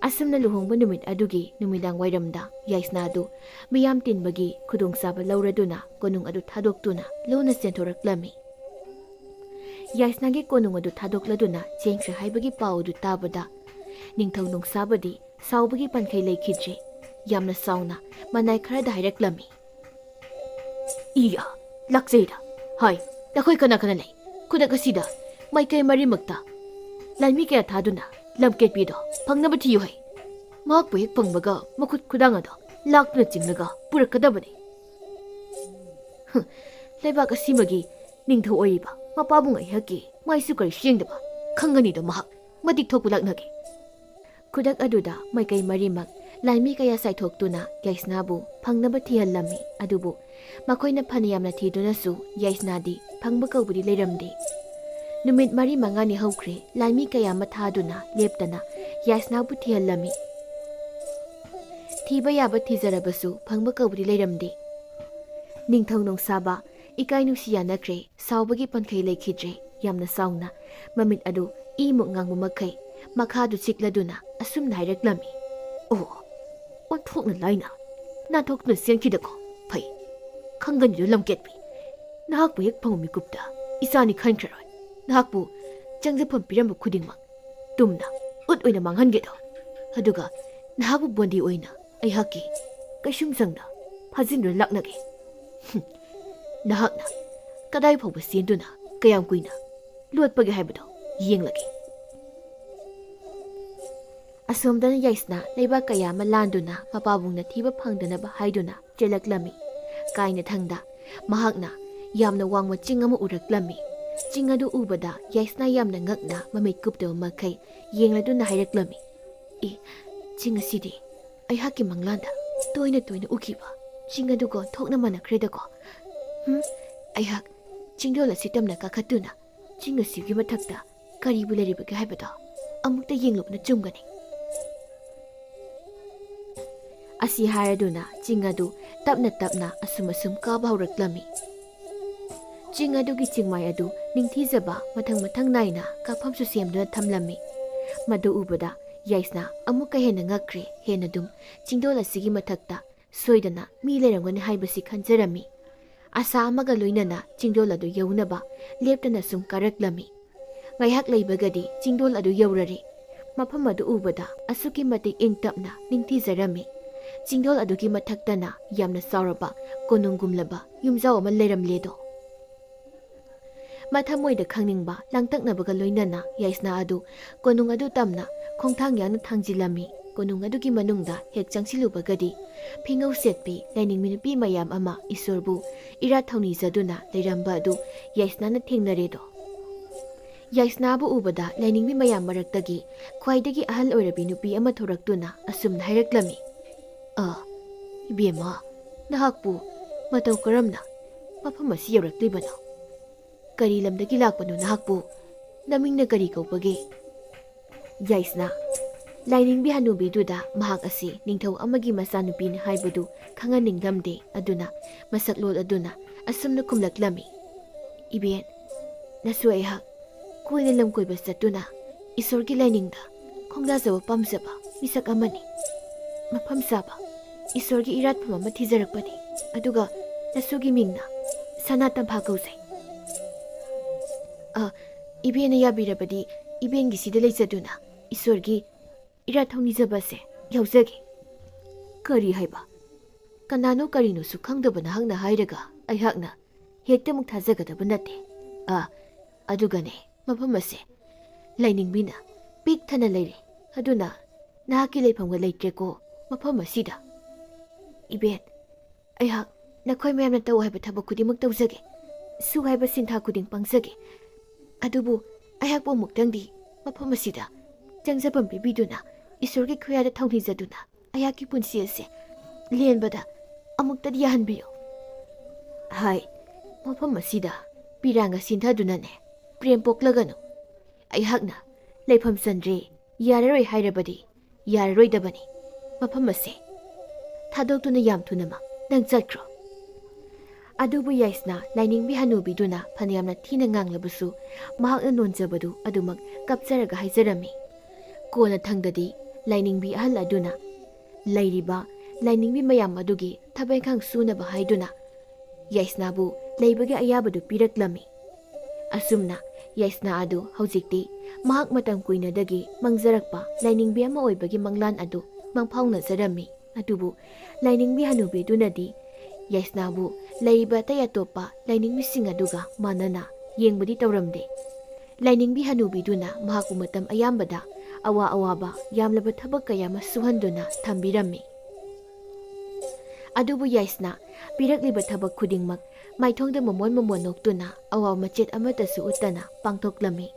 ꯑꯁꯨꯝꯅ ꯂꯨꯍꯣꯡꯕ ꯅꯨꯃꯤꯠ ꯑꯗꯨꯒꯤ ꯅꯨꯃꯤꯗꯥꯡ ꯋꯥꯏꯔꯝꯗ ꯌꯥꯏꯁꯅꯥ ꯑꯗꯨ ꯃꯤꯌꯥꯝ ꯇꯤꯟꯕꯒꯤ ꯈꯨꯗꯣꯡꯆꯥꯕ ꯂꯧꯔꯗꯨꯅ ꯀꯣꯅꯨꯡ ꯑꯗꯨ ꯊꯥꯗꯣꯛꯇꯨꯅ ꯂꯣꯟꯅ ꯆꯦꯟꯊꯣꯔꯛꯂꯝꯃꯤ꯫ ꯌꯥꯏꯁꯅꯥꯒꯤ ꯀꯣꯅꯨꯡ ꯑꯗꯨ ꯊꯥꯗꯣꯛꯂꯗꯨꯅ ꯆꯦꯟꯈ꯭ꯔꯦ ꯍꯥꯏꯕꯒꯤ ꯄꯥꯎ ꯑꯗꯨ ꯇꯥꯕꯗ ꯅꯤꯡꯊꯧ ꯅꯣꯡꯁꯥꯕꯗꯤ ꯁꯥꯎꯕꯒꯤ ꯄꯟꯈꯩ ꯂꯩꯈꯤꯗ꯭ꯔꯦ꯫ ꯌꯥꯝꯅ ꯁꯥꯎꯅ ꯃꯅꯥꯏ ꯈꯔꯗ ꯍꯥꯏꯔꯛꯂꯝꯃꯤ꯫ ꯏꯌꯥ, ꯂꯥꯛꯆꯩꯗ꯫ ꯍꯥꯏ, ꯅꯈꯣꯏ ꯀꯅꯥ ꯀꯅꯥ ꯂꯩ? ꯈꯨꯗꯛ ꯑꯁꯤꯗ ꯃꯥꯏꯀꯩ ꯃꯔꯤꯃꯛꯇ ꯂꯥꯟꯃꯤ ꯀꯌꯥ ꯊꯥꯗꯨꯅ ꯂꯝꯀꯦꯠꯄꯤꯗꯣ ꯐꯪꯅꯕ ꯊꯤꯌꯨ ꯍꯥꯏ꯫ ꯃꯍꯥꯛꯄꯨ ꯍꯦꯛ ꯐꯪꯕꯒ ꯃꯈꯨꯠ ꯈꯨꯗꯥꯡ ꯑꯗꯣ ꯂꯥꯛꯇꯨꯅ ꯆꯤꯡꯂꯒ ꯄꯨꯔꯛꯀꯗꯕꯅꯤ꯫ ꯍꯨꯝ, ꯂꯩꯕꯥꯛ ꯑꯁꯤꯃꯒꯤ ꯅꯤꯡꯊꯧ ꯑꯣꯏꯔꯤꯕ ꯃꯄꯥꯕꯨꯡ ꯑꯩꯍꯥꯛꯀꯤ ꯃꯥꯏꯁꯨ ꯀꯔꯤꯁꯨ ꯌꯦꯡꯗꯕ ꯈꯪꯒꯅꯤꯗꯣ ꯃꯍꯥꯛ ꯃꯇꯤꯛ ꯊꯣꯛꯄ ꯂꯥꯛꯅꯒꯦ꯫ ꯈꯨꯗꯛ ꯑꯗꯨꯗ ꯃꯥꯏꯀꯩ ꯃꯔꯤꯃꯛ ꯂꯥꯟꯃꯤ ꯀꯌꯥ ꯆꯥꯏꯊꯣꯛꯇꯨꯅ ꯌꯥꯏꯁꯅꯥꯕꯨ ꯐꯪꯅꯕ ꯊꯤꯍꯜꯂꯝꯃꯤ꯫ ꯑꯗꯨꯕꯨ ꯃꯈꯣꯏꯅ ꯐꯅ ꯌꯥꯝꯅ ꯊꯤꯗꯨꯅꯁꯨ ꯌꯥꯏꯁꯅꯥꯗꯤ ꯐꯪꯕ ꯀꯧꯕꯗꯤ ꯂꯩꯔꯝꯗꯦ꯫ ꯅꯨꯃꯤꯠ ꯃꯔꯤ ꯃꯉꯥꯅꯤ ꯍꯧꯈ꯭ꯔꯦ꯫ ꯂꯥꯟꯃꯤ ꯀꯌꯥ ꯑꯃ ꯊꯥꯗꯨꯅ ꯂꯦꯞꯇꯅ ꯌꯥꯏꯁꯅꯥꯕꯨ ꯊꯤꯍꯜꯂꯝꯃꯤ꯫ ꯊꯤꯕ ꯌꯥꯕ ꯊꯤꯖꯔꯕꯁꯨ ꯐꯪꯕ ꯀꯧꯕꯗꯤ ꯂꯩꯔꯝꯗꯦ꯫ ꯅꯤꯡꯊꯧ ꯅꯣꯡꯁꯥꯕ ꯏꯀꯥꯏ ꯅꯨꯡꯁꯤ ꯌꯥꯅꯈ꯭ꯔꯦ꯫ ꯁꯥꯎꯕꯒꯤ ꯄꯟꯈꯩ ꯂꯩꯈꯤꯗ꯭ꯔꯦ꯫ ꯌꯥꯝꯅ ꯁꯥꯎꯅ ꯃꯃꯤꯠ ꯑꯗꯨ ꯏꯃꯨꯛ ꯉꯥꯡꯕ ꯃꯈꯩ ꯃꯈꯥꯗꯨ ꯆꯤꯛꯂꯗꯨꯅ ꯑꯁꯨꯝꯅ ꯍꯥꯏꯔꯛꯂꯝꯃꯤ꯫ ꯑꯣ, ꯑꯣꯟꯊꯣꯛꯅ ꯂꯥꯏꯅ ꯅꯥꯟꯊꯣꯛꯇꯨꯅ ꯆꯦꯟꯈꯤꯗꯀꯣ꯫ ꯐꯩ, ꯈꯪꯒꯅꯤꯗꯣ ꯂꯝꯀꯦꯠꯄꯤ꯫ ꯅꯍꯥꯛꯄꯨ ꯍꯦꯛ ꯐꯪꯕ ꯃꯤꯀꯨꯞꯇ ꯏꯆꯥꯅꯤ ꯈꯟꯈ꯭ꯔꯔꯣꯏ꯫ ꯅꯍꯥꯛꯄꯨ ꯆꯪꯖꯐꯝ ꯄꯤꯔꯝꯕ ꯈꯨꯗꯤꯡꯃꯛ ꯇꯨꯝꯅ ꯎꯠ ꯑꯣꯏꯅ ꯃꯥꯡꯍꯟꯒꯦꯗꯣ꯫ ꯑꯗꯨꯒ ꯅꯍꯥꯛꯄꯨ ꯕꯣꯟꯗꯤ ꯑꯣꯏꯅ ꯑꯩꯍꯥꯛꯀꯤ ꯀꯩꯁꯨꯝꯁꯪꯗ ꯐꯥꯖꯤꯟꯗꯨꯅ ꯂꯥꯛꯅꯒꯦ꯫ ꯍꯨꯝ, ꯅꯍꯥꯛꯅ ꯀꯗꯥꯏ ꯐꯥꯎꯕ ꯆꯦꯟꯗꯨꯅ ꯀꯌꯥꯝ ꯀꯨꯏꯅ ꯂꯣꯠꯄꯒꯦ ꯍꯥꯏꯕꯗꯣ ꯌꯦꯡꯂꯒꯦ꯫ ꯑꯁꯣꯝꯗꯅ ꯌꯥꯏꯁꯅꯥ ꯂꯩꯕꯥꯛ ꯀꯌꯥ ꯑꯃ ꯂꯥꯟꯗꯨꯅ ꯃꯄꯥꯕꯨꯡꯅ ꯊꯤꯕ ꯐꯪꯗꯅꯕ ꯍꯥꯏꯗꯨꯅ ꯆꯦꯜꯂꯛꯂꯝꯃꯤ꯫ ꯀꯥꯏꯅꯊꯪꯗ ꯃꯍꯥꯛꯅ ꯌꯥꯝꯅ ꯋꯥꯡꯕ ꯆꯤꯡ ꯑꯃ ꯎꯔꯛꯂꯝꯃꯤ꯫ ꯆꯤꯡ ꯑꯗꯨ ꯎꯕꯗ ꯌꯥꯏꯁꯅꯥ ꯌꯥꯝꯅ ꯉꯛꯅ ꯃꯃꯤꯠ ꯀꯨꯞꯇꯕ ꯃꯈꯩ ꯌꯦꯡꯂꯗꯨꯅ ꯍꯥꯏꯔꯛꯂꯝꯃꯤ, "ꯑꯦ, ꯆꯤꯡ ꯑꯁꯤꯗꯤ ꯑꯩꯍꯥꯛꯀꯤ ꯃꯪꯂꯥꯟꯗ ꯇꯣꯏꯅ ꯇꯣꯏꯅ ꯎꯈꯤꯕ ꯆꯤꯡ ꯑꯗꯨꯒ ꯊꯣꯛꯅ ꯃꯥꯟꯅꯈ꯭ꯔꯦꯗꯀꯣ꯫ ꯍꯝ, ꯑꯩꯍꯥꯛ ꯆꯤꯡꯗꯣꯜ ꯑꯁꯤ ꯇꯝꯅ ꯀꯥꯈꯠꯇꯨꯅ ꯆꯤꯡ ꯑꯁꯤꯒꯤ ꯃꯊꯛꯇ ꯀꯔꯤꯕꯨ ꯂꯩꯔꯤꯕꯒꯦ ꯍꯥꯏꯕꯗꯣ ꯑꯃꯨꯛꯇ ꯌꯦꯡꯂꯨꯕꯅ ꯆꯨꯝꯒꯅꯤ꯫" ꯑꯁꯤ ꯍꯥꯏꯔꯗꯨꯅ ꯆꯤꯡ ꯑꯗꯨ ꯇꯞꯅ ꯇꯞꯅ ꯑꯁꯨꯝ ꯑꯁꯨꯝ ꯀꯥꯕ ꯍꯧꯔꯛꯂꯝꯃꯤ꯫ ꯆꯤꯡ ꯑꯗꯨꯒꯤ ꯆꯤꯡꯃꯥꯏ ꯑꯗꯨ ꯅꯤꯡꯊꯤꯖꯕ ꯃꯊꯪ ꯃꯊꯪ ꯅꯥꯏꯅ ꯀꯥꯐꯝꯁꯨ ꯁꯦꯝꯗꯨꯅ ꯊꯝꯂꯝꯃꯤ꯫ ꯃꯗꯨ ꯎꯕꯗ ꯌꯥꯏꯁꯅꯥ ꯑꯃꯨꯛꯀ ꯍꯦꯟꯅ ꯉꯛꯈ꯭ꯔꯦ꯫ ꯍꯦꯟꯅ ꯑꯗꯨꯝ ꯆꯤꯡꯗꯣꯜ ꯑꯁꯤꯒꯤ ꯃꯊꯛꯇ ꯁꯣꯏꯗꯅ ꯃꯤ ꯂꯩꯔꯝꯒꯅꯤ ꯍꯥꯏꯕꯁꯤ ꯈꯟꯖꯔꯝꯃꯤ꯫ ꯑꯁꯥ ꯑꯃꯒ ꯂꯣꯏꯅꯅ ꯆꯤꯡꯗꯣꯜ ꯑꯗꯨ ꯌꯧꯅꯕ ꯂꯦꯞꯇꯅ ꯁꯨꯝ ꯀꯥꯔꯛꯂꯝꯃꯤ꯫ ꯉꯥꯏꯍꯥꯛ ꯂꯩꯕꯒꯗꯤ ꯆꯤꯡꯗꯣꯜ ꯑꯗꯨ ꯌꯧꯔꯔꯦ꯫ ꯃꯐꯝ ꯑꯗꯨ ꯎꯕꯗ ꯑꯁꯨꯛꯀꯤ ꯃꯇꯤꯛ ꯏꯪ ꯇꯞꯅ ꯅꯤꯡꯊꯤꯖꯔꯝꯃꯤ꯫ ꯆꯤꯡꯗꯣꯜ ꯑꯗꯨꯒꯤ ꯃꯊꯛꯇꯅ ꯌꯥꯝꯅ ꯆꯥꯎꯔꯕ ꯀꯣꯅꯨꯡꯒꯨꯝꯂꯕ ꯌꯨꯝꯖꯥꯎ ꯑꯃ ꯂꯩꯔꯝꯂꯦꯗꯣ꯫ ꯃꯊꯃꯣꯏꯗ ꯈꯪꯅꯤꯡꯕ ꯂꯥꯡꯇꯛꯅꯕꯒ ꯂꯣꯏꯅꯅ ꯌꯥꯏꯁꯅꯥ ꯑꯗꯨ ꯀꯣꯅꯨꯡ ꯑꯗꯨ ꯇꯝꯅ ꯈꯣꯡꯊꯥꯡ ꯌꯥꯡꯅ ꯊꯥꯡꯖꯤꯜꯂꯝꯃꯤ꯫ ꯀꯣꯅꯨꯡ ꯑꯗꯨꯒꯤ ꯃꯅꯨꯡꯗ ꯍꯦꯛ ꯆꯪꯁꯤꯜꯂꯨꯕꯒꯗꯤ ꯐꯤꯉꯧ ꯁꯦꯠꯄꯤ ꯂꯥꯏꯅꯤꯡꯕꯤ ꯅꯨꯄꯤ ꯃꯌꯥꯝ ꯑꯃ ꯏꯁꯣꯔꯕꯨ ꯏꯔꯥꯠ ꯊꯧꯅꯤꯖꯗꯨꯅ ꯂꯩꯔꯝꯕ ꯑꯗꯨ ꯌꯥꯏꯁꯅꯥꯅ ꯊꯦꯡꯅꯔꯦꯗꯣ꯫ ꯌꯥꯏꯁꯅꯥꯕꯨ ꯎꯕꯗ ꯂꯥꯏꯅꯤꯡꯕꯤ ꯃꯌꯥꯝ ꯃꯔꯛꯇꯒꯤ ꯈ꯭ꯋꯥꯏꯗꯒꯤ ꯑꯍꯜ ꯑꯣꯏꯔꯕꯤ ꯅꯨꯄꯤ ꯑꯃ ꯊꯣꯔꯛꯇꯨꯅ ꯑꯁꯨꯝꯅ ꯍꯥꯏꯔꯛꯂꯝꯃꯤ, "ꯑ, ꯏꯕꯦꯝꯃ, ꯅꯍꯥꯛꯄꯨ ꯃꯇꯧ ꯀꯔꯝꯅ ꯃꯐꯝ ꯑꯁꯤ ꯌꯧꯔꯛꯂꯤꯕꯅꯣ? ꯀꯔꯤ ꯂꯝꯗꯒꯤ ꯂꯥꯛꯄꯅꯣ ꯅꯍꯥꯛꯄꯨ? ꯅꯃꯤꯡꯅ ꯀꯔꯤ ꯀꯧꯕꯒꯦ?" ꯌꯥꯏꯁꯅꯥ, ꯂꯥꯏꯅꯤꯡꯕꯤ ꯍꯅꯨꯕꯤꯗꯨꯗ ꯃꯍꯥꯛ ꯑꯁꯤ ꯅꯤꯡꯊꯧ ꯑꯃꯒꯤ ꯃꯆꯥꯅꯨꯄꯤꯅꯤ ꯍꯥꯏꯕꯗꯨ ꯈꯪꯍꯟꯅꯤꯡꯂꯝꯗꯦ꯫ ꯑꯗꯨꯅ ꯃꯁꯛꯂꯣꯟ ꯑꯗꯨꯅ ꯑꯁꯨꯝꯅ ꯈꯨꯝꯂꯛꯂꯝꯃꯤ, "ꯏꯕꯦꯟ, ꯅꯁꯨ ꯑꯩꯍꯥꯛ ꯀꯣꯏꯅ ꯂꯝ ꯀꯣꯏꯕ ꯆꯠꯇꯨꯅ ꯏꯁꯣꯔꯒꯤ ꯂꯥꯏꯅꯤꯡꯗ ꯈꯣꯡꯗꯥꯖꯕ ꯄꯥꯝꯖꯕ ꯃꯤꯁꯛ ꯑꯃꯅꯤ꯫ ꯃꯐꯝ ꯆꯥꯕ ꯏꯁꯣꯔꯒꯤ ꯏꯔꯥꯠꯐꯝ ꯑꯃ ꯊꯤꯖꯔꯛꯄꯅꯤ꯫ ꯑꯗꯨꯒ ꯅꯁꯨꯒꯤ ꯃꯤꯡꯅ ꯁꯅꯥ ꯇꯝꯐꯥ ꯀꯧꯖꯩ꯫ ꯑ, ꯏꯕꯦꯟꯅ ꯌꯥꯕꯤꯔꯕꯗꯤ ꯏꯕꯦꯟꯒꯤ ꯁꯤꯗ ꯂꯩꯖꯗꯨꯅ ꯏꯁꯣꯔꯒꯤ ꯏꯔꯥꯠ ꯊꯧꯅꯤꯖꯕ ꯑꯁꯦ ꯌꯥꯎꯖꯒꯦ꯫" "ꯀꯔꯤ ꯍꯥꯏꯕ? ꯀꯅꯥꯅꯣ ꯀꯔꯤꯅꯣꯁꯨ ꯈꯪꯗꯕ ꯅꯍꯥꯛꯅ ꯍꯥꯏꯔꯒ ꯑꯩꯍꯥꯛꯅ ꯍꯦꯛꯇꯃꯛ ꯊꯥꯖꯒꯗꯕ ꯅꯠꯇꯦ꯫ ꯑ, ꯑꯗꯨꯒꯅꯦ, ꯃꯐꯝ ꯑꯁꯦ ꯂꯥꯏꯅꯤꯡꯕꯤꯅ ꯄꯤꯛ ꯊꯟꯅ ꯂꯩꯔꯦ꯫ ꯑꯗꯨꯅ ꯅꯍꯥꯛꯀꯤ ꯂꯩꯐꯝꯒ ꯂꯩꯇ꯭ꯔꯦꯀꯣ ꯃꯐꯝ ꯑꯁꯤꯗ꯫" "ꯏꯕꯦꯟ, ꯑꯩꯍꯥꯛ ꯅꯈꯣꯏ ꯃꯌꯥꯝꯅ ꯇꯧ ꯍꯥꯏꯕ ꯊꯕꯛ ꯈꯨꯗꯤꯡꯃꯛ ꯇꯧꯖꯒꯦ, ꯁꯨ ꯍꯥꯏꯕ ꯁꯤꯟꯊꯥ ꯈꯨꯗꯤꯡ ꯄꯥꯡꯖꯒꯦ꯫ ꯑꯗꯨꯕꯨ ꯑꯩꯍꯥꯛꯄꯨ ꯑꯃꯨꯛꯇꯪꯗꯤ ꯃꯐꯝ ꯑꯁꯤꯗ ꯆꯪꯖꯐꯝ ꯄꯤꯕꯤꯗꯨꯅ ꯏꯁꯣꯔꯒꯤ ꯈꯨꯌꯥꯗ ꯊꯧꯅꯤꯖꯗꯨꯅ ꯑꯩꯍꯥꯛꯀꯤ ꯄꯨꯟꯁꯤ ꯑꯁꯦ ꯂꯦꯟꯕꯗ ꯑꯃꯨꯛꯇꯗꯤ ꯌꯥꯍꯟꯕꯤꯌꯨ꯫ ꯍꯥꯏ, ꯃꯐꯝ ꯑꯁꯤꯗ ꯄꯤꯔꯥꯡꯒ ꯁꯤꯟꯊꯗꯨꯅꯅꯦ ꯄ꯭ꯔꯦꯝ ꯄꯣꯛꯂꯒꯅꯨ꯫ ꯑꯩꯍꯥꯛꯅ ꯂꯩꯐꯝ ꯆꯟꯗ꯭ꯔꯦ, ꯌꯥꯔꯔꯣꯏ ꯍꯥꯏꯔꯕꯗꯤ ꯌꯥꯔꯔꯣꯏꯗꯕꯅꯤ꯫ ꯃꯐꯝ ꯑꯁꯦ ꯊꯥꯗꯣꯛꯇꯨꯅ ꯌꯥꯝ ꯊꯨꯅꯃꯛ ꯅꯪ ꯆꯠꯈ꯭ꯔꯣ꯫ ꯑꯗꯨꯕꯨ ꯌꯥꯏꯁꯅꯥ ꯂꯥꯏꯅꯤꯡꯕꯤ ꯍꯅꯨꯕꯤꯗꯨꯅ ꯐꯅꯌꯥꯝꯅ ꯊꯤꯅ ꯉꯥꯡꯂꯕꯁꯨ ꯃꯍꯥꯛꯅ ꯅꯣꯟꯖꯕꯗꯨ ꯑꯗꯨꯃꯛ ꯀꯞꯆꯔꯒ ꯍꯥꯏꯖꯔꯝꯃꯤ꯫ ꯀꯣꯟꯅ ꯊꯪꯗꯗꯤ ꯂꯥꯏꯅꯤꯡꯕꯤ ꯑꯍꯜ ꯑꯗꯨꯅ ꯂꯩꯔꯤꯕ ꯂꯥꯏꯅꯤꯡꯕꯤ ꯃꯌꯥꯝ ꯑꯗꯨꯒꯤ ꯊꯕꯛ ꯏꯪꯈꯥꯡ ꯁꯨꯅꯕ ꯍꯥꯏꯗꯨꯅ ꯌꯥꯏꯁꯅꯥꯕꯨ ꯂꯩꯕꯒꯤ ꯑꯌꯥꯕꯗꯨ ꯄꯤꯔꯛꯂꯝꯃꯤ꯫ ꯑꯁꯨꯝꯅ ꯌꯥꯏꯁꯅꯥ ꯑꯗꯨ ꯍꯧꯖꯤꯛꯇꯤ ꯃꯍꯥꯛ ꯃꯇꯝ ꯀꯨꯏꯅꯗꯒꯤ ꯃꯪꯖꯔꯛꯄ ꯂꯥꯏꯅꯤꯡꯕꯤ ꯑꯃ ꯑꯣꯏꯕꯒꯤ ꯃꯪꯂꯥꯟ ꯑꯗꯨ ꯃꯪꯐꯥꯎꯅꯖꯔꯝꯃꯤ꯫ ꯑꯗꯨꯕꯨ ꯂꯥꯏꯅꯤꯡꯕꯤ ꯍꯅꯨꯕꯤꯗꯨꯅꯗꯤ ꯌꯥꯏꯁꯅꯥꯕꯨ ꯂꯩꯔꯤꯕ ꯑꯇꯩ ꯑꯇꯣꯞꯄ ꯂꯥꯏꯅꯤꯡꯕꯤꯁꯤꯡ ꯑꯗꯨꯒ ꯃꯥꯟꯅꯅ ꯌꯦꯡꯕꯗꯤ ꯇꯧꯔꯝꯗꯦ꯫ ꯂꯥꯏꯅꯤꯡꯕꯤ ꯍꯅꯨꯕꯤꯗꯨꯅ ꯃꯍꯥꯛꯄꯨ ꯃꯇꯝ ꯑꯌꯥꯝꯕꯗ ꯑꯋꯥ ꯑꯋꯥꯕ ꯌꯥꯝꯂꯕ ꯊꯕꯛ ꯀꯌꯥ ꯑꯃ ꯁꯨꯍꯟꯗꯨꯅ ꯊꯝꯕꯤꯔꯝꯃꯤ꯫ ꯑꯗꯨꯕꯨ ꯌꯥꯏꯁꯅꯥ ꯄꯤꯔꯛꯂꯤꯕ ꯊꯕꯛ ꯈꯨꯗꯤꯡꯃꯛ ꯃꯥꯏꯊꯣꯡꯗ ꯃꯃꯣꯟ ꯃꯃꯣꯟ ꯅꯣꯛꯇꯨꯅ ꯑꯋꯥꯕ ꯃꯆꯦꯠ ꯑꯃꯠꯇꯁꯨ ꯎꯠꯇꯅ ꯄꯥꯡꯊꯣꯛꯂꯝꯃꯤ꯫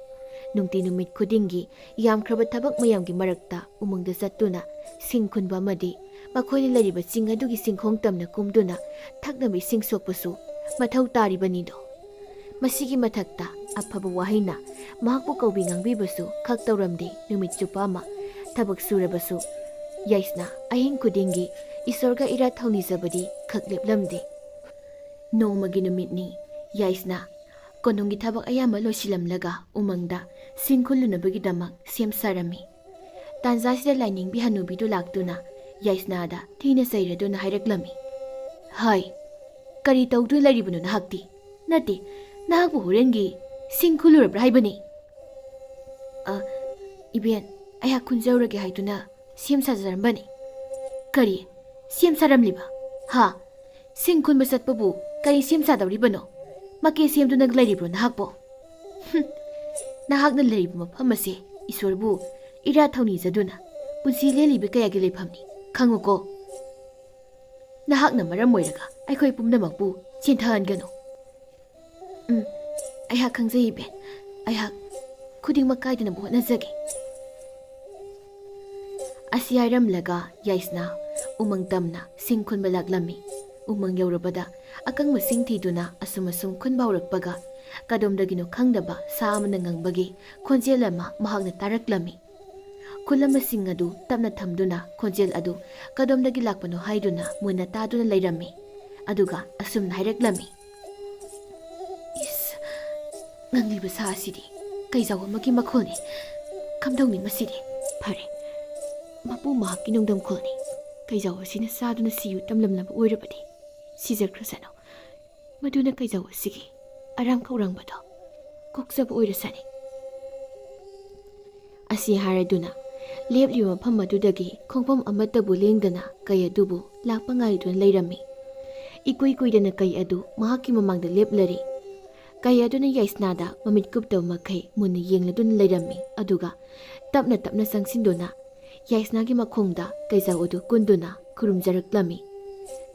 ꯅꯨꯡꯇꯤ ꯅꯨꯃꯤꯠ ꯈꯨꯗꯤꯡꯒꯤ ꯌꯥꯝꯈ꯭ꯔꯕ ꯊꯕꯛ ꯃꯌꯥꯝꯒꯤ ꯃꯔꯛꯇ ꯎꯃꯪꯗ ꯆꯠꯇꯨꯅ ꯁꯤꯡ ꯈꯨꯟꯕ ꯑꯃꯗꯤ ꯃꯈꯣꯏꯅ ꯂꯩꯔꯤꯕ ꯆꯤꯡ ꯑꯗꯨꯒꯤ ꯆꯤꯡꯈꯣꯡ ꯇꯝꯅ ꯀꯨꯝꯗꯨꯅ ꯊꯛꯅꯕ ꯏꯁꯤꯡ ꯁꯣꯛꯄꯁꯨ ꯃꯊꯧ ꯇꯥꯔꯤꯕꯅꯤꯗꯣ꯫ ꯃꯁꯤꯒꯤ ꯃꯊꯛꯇ ꯑꯐꯕ ꯋꯥꯍꯩꯅ ꯃꯍꯥꯛꯄꯨ ꯀꯧꯕꯤ ꯉꯥꯡꯕꯤꯕꯁꯨ ꯈꯛ ꯇꯧꯔꯝꯗꯦ꯫ ꯅꯨꯃꯤꯠ ꯆꯨꯞꯄ ꯑꯃ ꯊꯕꯛ ꯁꯨꯔꯕꯁꯨ ꯌꯥꯏꯁꯅꯥ ꯑꯍꯤꯡ ꯈꯨꯗꯤꯡꯒꯤ ꯏꯁꯣꯔꯒ ꯏꯔꯥꯠ ꯊꯧꯅꯤꯖꯕꯗꯤ ꯈꯛ ꯂꯦꯞꯂꯝꯗꯦ꯫ ꯅꯣꯡꯃꯒꯤ ꯅꯨꯃꯤꯠꯅꯤ꯫ ꯌꯥꯏꯁꯅꯥ ꯀꯣꯅꯨꯡꯒꯤ ꯊꯕꯛ ꯑꯌꯥꯝꯕ ꯂꯣꯏꯁꯤꯜꯂꯝꯂꯒ ꯎꯃꯪꯗ ꯁꯤꯡ ꯈꯨꯜꯂꯨꯅꯕꯒꯤꯗꯃꯛ ꯁꯦꯝ ꯁꯥꯔꯝꯃꯤ꯫ ꯇꯥꯟꯖꯥꯁꯤꯗ ꯂꯥꯏꯅꯤꯡꯕꯤ ꯍꯅꯨꯕꯤꯗꯨ ꯂꯥꯛꯇꯨꯅ ꯌꯥꯏꯁꯅꯥꯗ ꯊꯤꯅ ꯆꯩꯔꯗꯨꯅ ꯍꯥꯏꯔꯛꯂꯝꯃꯤ꯫ "ꯍꯥꯏ, ꯀꯔꯤ ꯇꯧꯗꯨꯅ ꯂꯩꯔꯤꯕꯅꯣ ꯅꯍꯥꯛꯇꯤ? ꯅꯠꯇꯦ, ꯅꯍꯥꯛꯄꯨ ꯍꯣꯔꯦꯟꯒꯤ ꯁꯤꯡ ꯈꯨꯜꯂꯨꯔꯕ꯭ꯔꯥ ꯍꯥꯏꯕꯅꯤ?" "ꯑ, ꯏꯕꯦꯟ, ꯑꯩꯍꯥꯛ ꯈꯨꯟꯖꯧꯔꯒꯦ ꯍꯥꯏꯗꯨꯅ ꯁꯦꯝ ꯁꯥꯖꯔꯝꯕꯅꯤ꯫" "ꯀꯔꯤ? ꯁꯦꯝ ꯁꯥꯔꯝꯂꯤꯕ? ꯍꯥ? ꯁꯤꯡ ꯈꯨꯟꯕ ꯆꯠꯄꯕꯨ ꯀꯔꯤ ꯁꯦꯝ ꯁꯥꯗꯧꯔꯤꯕꯅꯣ? ꯃꯀꯦ ꯁꯦꯝꯗꯨꯅ ꯂꯩꯔꯤꯕ꯭ꯔꯣ ꯅꯍꯥꯛꯄꯣ?" "ꯍꯨꯝ, ꯅꯍꯥꯛꯅ ꯂꯩꯔꯤꯕ ꯃꯐꯝ ꯑꯁꯦ ꯏꯁꯣꯔꯕꯨ ꯏꯔꯥꯠ ꯊꯧꯅꯤꯖꯗꯨꯅ ꯄꯨꯟꯁꯤ ꯂꯦꯜꯂꯤꯕ ꯀꯌꯥꯒꯤ ꯂꯩꯐꯝꯅꯤ, ꯈꯪꯉꯨꯀꯣ꯫" ꯅꯍꯥꯛꯅ ꯃꯔꯝ ꯑꯣꯏꯔꯒ ꯑꯩꯈꯣꯏ ꯄꯨꯝꯅꯃꯛꯄꯨ ꯆꯦꯟꯊꯍꯟꯒꯅꯨ꯫ ꯎꯝ, ꯑꯩꯍꯥꯛ ꯈꯪꯖꯩ, ꯏꯕꯦꯟ꯫ ꯑꯩꯍꯥꯛ ꯈꯨꯗꯤꯡꯃꯛ ꯀꯥꯏꯗꯅꯕ ꯍꯣꯠꯅꯖꯒꯦ꯫ ꯑꯁꯤ ꯍꯥꯏꯔꯝꯂꯒ ꯌꯥꯏꯁꯅꯥ ꯎꯃꯪ ꯇꯝꯅ ꯁꯤꯡ ꯈꯨꯟꯕ ꯂꯥꯛꯂꯝꯃꯤ꯫ ꯎꯃꯪ ꯌꯧꯔꯕꯗ ꯑꯀꯪꯕ ꯁꯤꯡ ꯊꯤꯗꯨꯅ ꯑꯁꯨꯝ ꯑꯁꯨꯝ ꯈꯨꯟꯕ ꯍꯧꯔꯛꯄꯒ ꯀꯗꯣꯝꯗꯒꯤꯅꯣ ꯈꯪꯗꯕ ꯁꯥ ꯑꯃꯅ ꯉꯪꯕꯒꯤ ꯈꯣꯟꯖꯦꯜ ꯑꯃ ꯃꯍꯥꯛꯅ ꯇꯥꯔꯛꯂꯝꯃꯤ꯫ ꯈꯨꯜꯂꯝꯕꯁꯤꯡ ꯑꯗꯨ ꯇꯞꯅ ꯊꯝꯗꯨꯅ ꯈꯣꯟꯖꯦꯜ ꯑꯗꯨ ꯀꯗꯣꯝꯗꯒꯤ ꯂꯥꯛꯄꯅꯣ ꯍꯥꯏꯗꯨꯅ ꯃꯨꯟꯅ ꯇꯥꯗꯨꯅ ꯂꯩꯔꯝꯃꯤ꯫ ꯑꯗꯨꯒ ꯑꯁꯨꯝꯅ ꯍꯥꯏꯔꯛꯂꯝꯃꯤ, "ꯏꯁ, ꯉꯪꯂꯤꯕ ꯁꯥ ꯑꯁꯤꯗꯤ ꯀꯩꯖꯥꯎ ꯑꯃꯒꯤ ꯃꯈꯣꯜꯅꯤ꯫ ꯀꯝꯗꯧꯅꯤ ꯃꯁꯤꯗꯤ? ꯐꯔꯦ, ꯃꯄꯨ ꯃꯍꯥꯛꯀꯤ ꯅꯣꯡꯗꯝꯈꯣꯜꯅꯤ꯫ ꯀꯩꯖꯥꯎ ꯑꯁꯤꯅ ꯆꯥꯗꯨꯅ ꯁꯤꯌꯨ ꯇꯝꯂꯝꯂꯕ ꯑꯣꯏꯔꯕꯗꯤ ꯁꯤꯖꯈ꯭ꯔꯁꯅꯨ꯫ ꯃꯗꯨꯅ ꯀꯩꯖꯥꯎ ꯑꯁꯤꯒꯤ ꯑꯔꯥꯝ ꯈꯧꯔꯥꯡꯕꯗꯣ ꯀꯣꯛꯆꯕ ꯑꯣꯏꯔꯁꯅꯤ"꯫ ꯑꯁꯤ ꯍꯥꯏꯔꯗꯨꯅ ꯂꯦꯞꯂꯤꯕ ꯃꯐꯝ ꯑꯗꯨꯗꯒꯤ ꯈꯣꯡꯐꯝ ꯑꯃꯠꯇꯕꯨ ꯂꯦꯡꯗꯅ ꯀꯩ ꯑꯗꯨꯕꯨ ꯂꯥꯛꯄ ꯉꯥꯏꯗꯨꯅ ꯂꯩꯔꯝꯃꯤ꯫ ꯏꯀꯨꯏ ꯀꯨꯏꯗꯅ ꯀꯩ ꯑꯗꯨ ꯃꯍꯥꯛꯀꯤ ꯃꯃꯥꯡꯗ ꯂꯦꯞꯂꯔꯤ꯫ ꯀꯩ ꯑꯗꯨꯅ ꯌꯥꯏꯁꯅꯥꯗ ꯃꯃꯤꯠ ꯀꯨꯞꯇꯕ ꯃꯈꯩ ꯃꯨꯟꯅ ꯌꯦꯡꯂꯗꯨꯅ ꯂꯩꯔꯝꯃꯤ, ꯑꯗꯨꯒ ꯇꯞꯅ ꯇꯞꯅ ꯆꯪꯁꯤꯟꯗꯨꯅ ꯌꯥꯏꯁꯅꯥꯒꯤ ꯃꯈꯣꯡꯗ ꯀꯩꯖꯥꯎ ꯑꯗꯨ ꯀꯨꯟꯗꯨꯅ ꯈꯨꯔꯨꯝꯖꯔꯛꯂꯝꯃꯤ꯫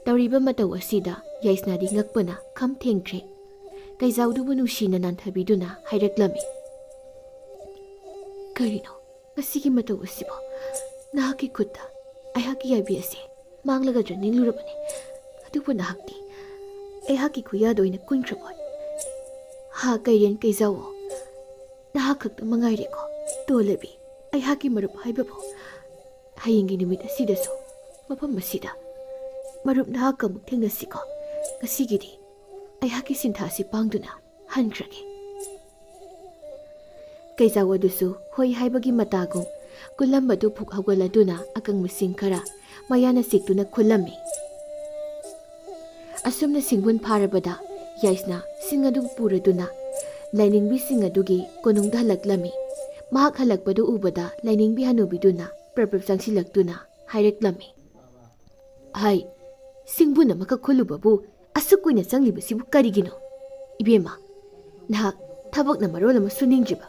ꯇꯧꯔꯤꯕ ꯃꯇꯧ ꯑꯁꯤꯗ ꯌꯥꯏꯁꯅꯥꯗꯤ ꯉꯛꯄꯅ ꯈꯝ ꯊꯦꯡꯈ꯭ꯔꯦ꯫ ꯀꯩꯖꯥꯎꯗꯨꯕꯨ ꯅꯨꯡꯁꯤꯅ ꯅꯥꯟꯊꯕꯤꯗꯨꯅ ꯍꯥꯏꯔꯛꯂꯝꯃꯤ, "ꯀꯔꯤꯅꯣ ꯃꯁꯤꯒꯤ ꯃꯇꯧ ꯑꯁꯤꯕꯣ? ꯅꯍꯥꯛꯀꯤ ꯈꯨꯠꯇ ꯑꯩꯍꯥꯛꯀꯤ ꯌꯥꯏꯕꯤ ꯑꯁꯤ ꯃꯥꯡꯂꯒꯗ꯭ꯔ ꯅꯤꯡꯂꯨꯔꯕꯅꯤ꯫ ꯑꯗꯨꯕꯨ ꯅꯍꯥꯛꯇꯤ ꯑꯩꯍꯥꯛꯀꯤ ꯈꯨꯌꯥꯗ ꯑꯣꯏꯅ ꯀꯨꯟꯈ꯭ꯔꯕꯣꯏ? ꯍꯥ, ꯀꯩꯔꯦꯟ ꯀꯩꯖꯥꯎꯑꯣ, ꯅꯍꯥꯛ ꯈꯛꯇ ꯃꯉꯥꯏꯔꯦꯀꯣ ꯇꯣꯜꯂꯕꯤ, ꯑꯩꯍꯥꯛꯀꯤ ꯃꯔꯨꯞ ꯍꯥꯏꯕꯕꯨ꯫ ꯍꯌꯦꯡꯒꯤ ꯅꯨꯃꯤꯠ ꯑꯁꯤꯗꯁꯨ ꯃꯐꯝ ꯑꯁꯤꯗ ꯃꯔꯨꯞ ꯅꯍꯥꯛꯀ ꯑꯃꯨꯛ ꯊꯦꯡꯅꯁꯤꯀꯣ꯫ ꯉꯁꯤꯒꯤꯗꯤ ꯑꯩꯍꯥꯛꯀꯤ ꯁꯤꯟꯊꯥ ꯑꯁꯤ ꯄꯥꯡꯗꯨꯅ ꯍꯟꯈ꯭ꯔꯒꯦ"꯫ ꯀꯩꯖꯥꯎ ꯑꯗꯨꯁꯨ ꯍꯣꯏ ꯍꯥꯏꯕꯒꯤ ꯃꯇꯥꯒꯨꯝ ꯀꯨꯜꯂꯝꯕꯗꯨ ꯐꯨꯛ ꯍꯧꯒꯠꯂꯗꯨꯅ ꯑꯀꯪꯕꯁꯤꯡ ꯈꯔ ꯃꯌꯥꯅ ꯆꯤꯛꯇꯨꯅ ꯈꯨꯜꯂꯝꯃꯤ꯫ ꯑꯁꯨꯝꯅ ꯁꯤꯡꯕꯨꯟ ꯐꯥꯔꯕꯗ ꯌꯥꯏꯁꯅ ꯁꯤꯡ ꯑꯗꯨ ꯄꯨꯔꯗꯨꯅ ꯂꯥꯏꯅꯤꯡꯕꯤꯁꯤꯡ ꯑꯗꯨꯒꯤ ꯀꯣꯅꯨꯡꯗ ꯍꯜꯂꯛꯂꯝꯃꯤ꯫ ꯃꯍꯥꯛ ꯍꯜꯂꯛꯄꯗꯨ ꯎꯕꯗ ꯂꯥꯏꯅꯤꯡꯕꯤ ꯍꯅꯨꯕꯤꯗꯨꯅ ꯄ꯭ꯔꯞ ꯄ꯭ꯔꯞ ꯆꯪꯁꯤꯜꯂꯛꯇꯨꯅ ꯍꯥꯏꯔꯛꯂꯝꯃꯤ, "ꯍꯥꯏ, ꯁꯤꯡꯕꯨꯟ ꯑꯃꯈꯛ ꯈꯨꯜꯂꯨꯕꯕꯨ ꯑꯁꯨꯛ ꯀꯨꯏꯅ ꯆꯪꯂꯤꯕꯁꯤꯕꯨ ꯀꯔꯤꯒꯤꯅꯣ? ꯏꯕꯦꯝꯃ, ꯅꯍꯥꯛ ꯊꯕꯛꯅ ꯃꯔꯣꯜ ꯑꯃ ꯁꯨꯅꯤꯡꯗ꯭ꯔꯤꯕ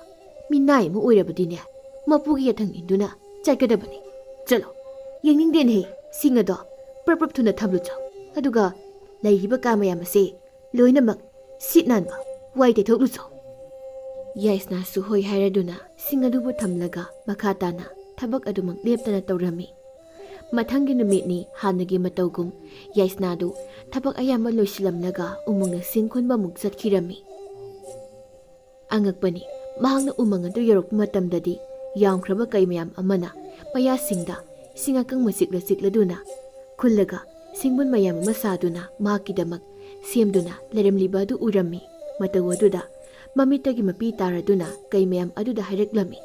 ꯃꯤꯅꯥꯏ ꯑꯃ ꯑꯣꯏꯔꯕꯗꯤꯅꯦ, ꯃꯄꯨꯒꯤ ꯌꯥꯊꯪ ꯏꯟꯗꯨꯅ ꯆꯠꯀꯗꯕꯅꯤ꯫ ꯆꯠꯂꯣ, ꯌꯦꯡꯅꯤꯡꯗꯦꯅꯦꯍꯦ ꯁꯤꯡ ꯑꯗꯣ꯫ ꯄ꯭ꯔꯞ ꯄ꯭ꯔꯞ ꯊꯨꯅ ꯊꯝꯂꯨꯆꯣ꯫ ꯑꯗꯨꯒ ꯂꯩꯔꯤꯕ ꯀꯥ ꯃꯌꯥꯝ ꯑꯁꯦ ꯂꯣꯏꯅꯃꯛ ꯁꯤꯠ ꯅꯥꯟꯕ ꯋꯥꯏ ꯇꯩꯊꯣꯛꯂꯨꯆꯣ꯫ ꯌꯥꯏꯁꯅꯥꯁꯨ ꯍꯣꯏ ꯍꯥꯏꯔꯗꯨꯅ ꯁꯤꯡ ꯑꯗꯨꯕꯨ ꯊꯝꯂꯒ ꯃꯈꯥ ꯇꯥꯅ ꯊꯕꯛ ꯑꯗꯨꯃꯛ ꯂꯦꯞꯇꯅ ꯇꯧꯔꯝꯃꯤ꯫ ꯃꯊꯪꯒꯤ ꯅꯨꯃꯤꯠꯅꯤ ꯍꯥꯟꯅꯒꯤ ꯃꯇꯧꯒꯨꯝ ꯌꯥꯏꯁꯅꯥꯗꯨ ꯊꯕꯛ ꯑꯌꯥꯝꯕ ꯂꯣꯏꯁꯤꯜꯂꯝꯂꯒ ꯎꯃꯪꯗ ꯁꯤꯡ ꯈꯨꯟꯕ ꯑꯃꯨꯛ ꯆꯠꯈꯤꯔꯝꯃꯤ꯫ ꯑꯉꯛꯄꯅꯤ, ꯃꯍꯥꯛꯅ ꯎꯃꯪ ꯑꯗꯨ ꯌꯧꯔꯛꯄ ꯃꯇꯝꯗꯗꯤ ꯌꯥꯝꯈ꯭ꯔꯕ ꯀꯩ ꯃꯌꯥꯝ ꯑꯃꯅ ꯃꯌꯥꯁꯤꯡꯗ ꯁꯤꯡ ꯑꯀꯪꯕ ꯆꯤꯛꯂ ꯆꯤꯛꯂꯗꯨꯅ ꯈꯨꯜꯂꯒ ꯁꯤꯡꯕꯨꯟ ꯃꯌꯥꯝ ꯑꯃ ꯁꯥꯗꯨꯅ ꯃꯍꯥꯛꯀꯤꯗꯃꯛ ꯁꯦꯝꯗꯨꯅ ꯂꯩꯔꯝꯂꯤꯕ ꯑꯗꯨ ꯎꯔꯝꯃꯤ꯫ ꯃꯇꯧ ꯑꯗꯨꯗ ꯃꯃꯤꯠꯇꯒꯤ ꯃꯄꯤ ꯇꯥꯔꯗꯨꯅ ꯀꯩ ꯃꯌꯥꯝ ꯑꯗꯨꯗ ꯍꯥꯏꯔꯛꯂꯝꯃꯤ꯫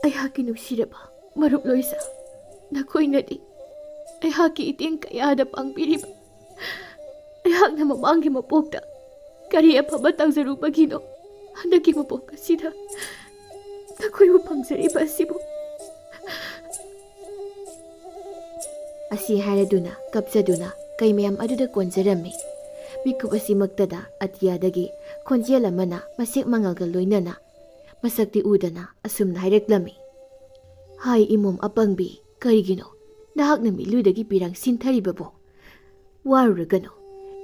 ꯑꯩꯍꯥꯛꯀꯤ ꯅꯨꯡꯁꯤꯔꯕ ꯃꯔꯨꯞ ꯂꯣꯏꯁꯥ, ꯅꯈꯣꯏꯅꯗꯤ ꯑꯩꯍꯥꯛꯀꯤ ꯏꯇꯦꯡ ꯀꯌꯥꯗ ꯄꯥꯡꯕꯤꯔꯤꯕ, ꯑꯩꯍꯥꯛꯅ ꯃꯃꯥꯡꯒꯤ ꯃꯄꯣꯛꯇ ꯀꯔꯤ ꯑꯐꯕ ꯇꯧꯖꯔꯨꯕꯒꯤꯅꯣ ꯍꯟꯗꯛꯀꯤ ꯃꯄꯣꯛ ꯑꯁꯤꯗ ꯅꯈꯣꯏꯕꯨ ꯐꯪꯖꯔꯤꯕ ꯑꯁꯤꯕꯨ? ꯑꯁꯤ ꯍꯥꯏꯔꯗꯨꯅ ꯀꯞꯆꯗꯨꯅ ꯀꯩ ꯃꯌꯥꯝ ꯑꯗꯨꯗ ꯀꯣꯟꯖꯔꯝꯃꯤ꯫ ꯃꯤꯀꯨꯞ ꯑꯁꯤꯃꯛꯇꯗ ꯑꯇꯤꯌꯥꯗꯒꯤ ꯈꯣꯟꯖꯦꯜ ꯑꯃꯅ ꯃꯁꯦꯛ ꯃꯉꯥꯜꯒ ꯂꯣꯏꯅꯅ ꯃꯁꯛꯇꯤ ꯎꯗꯅ ꯑꯁꯨꯝꯅ ꯍꯥꯏꯔꯛꯂꯝꯃꯤ꯫ ꯍꯥꯏ ꯏꯃꯣꯝ ꯑꯄꯪꯕꯤ, ꯀꯔꯤꯒꯤꯅꯣ ꯅꯍꯥꯛꯅ ꯃꯤꯠꯂꯨꯗꯒꯤ ꯄꯤꯔꯥꯡ ꯁꯤꯟꯊꯔꯤꯕꯕꯣ? ꯋꯥꯔꯨꯔꯒꯅꯨ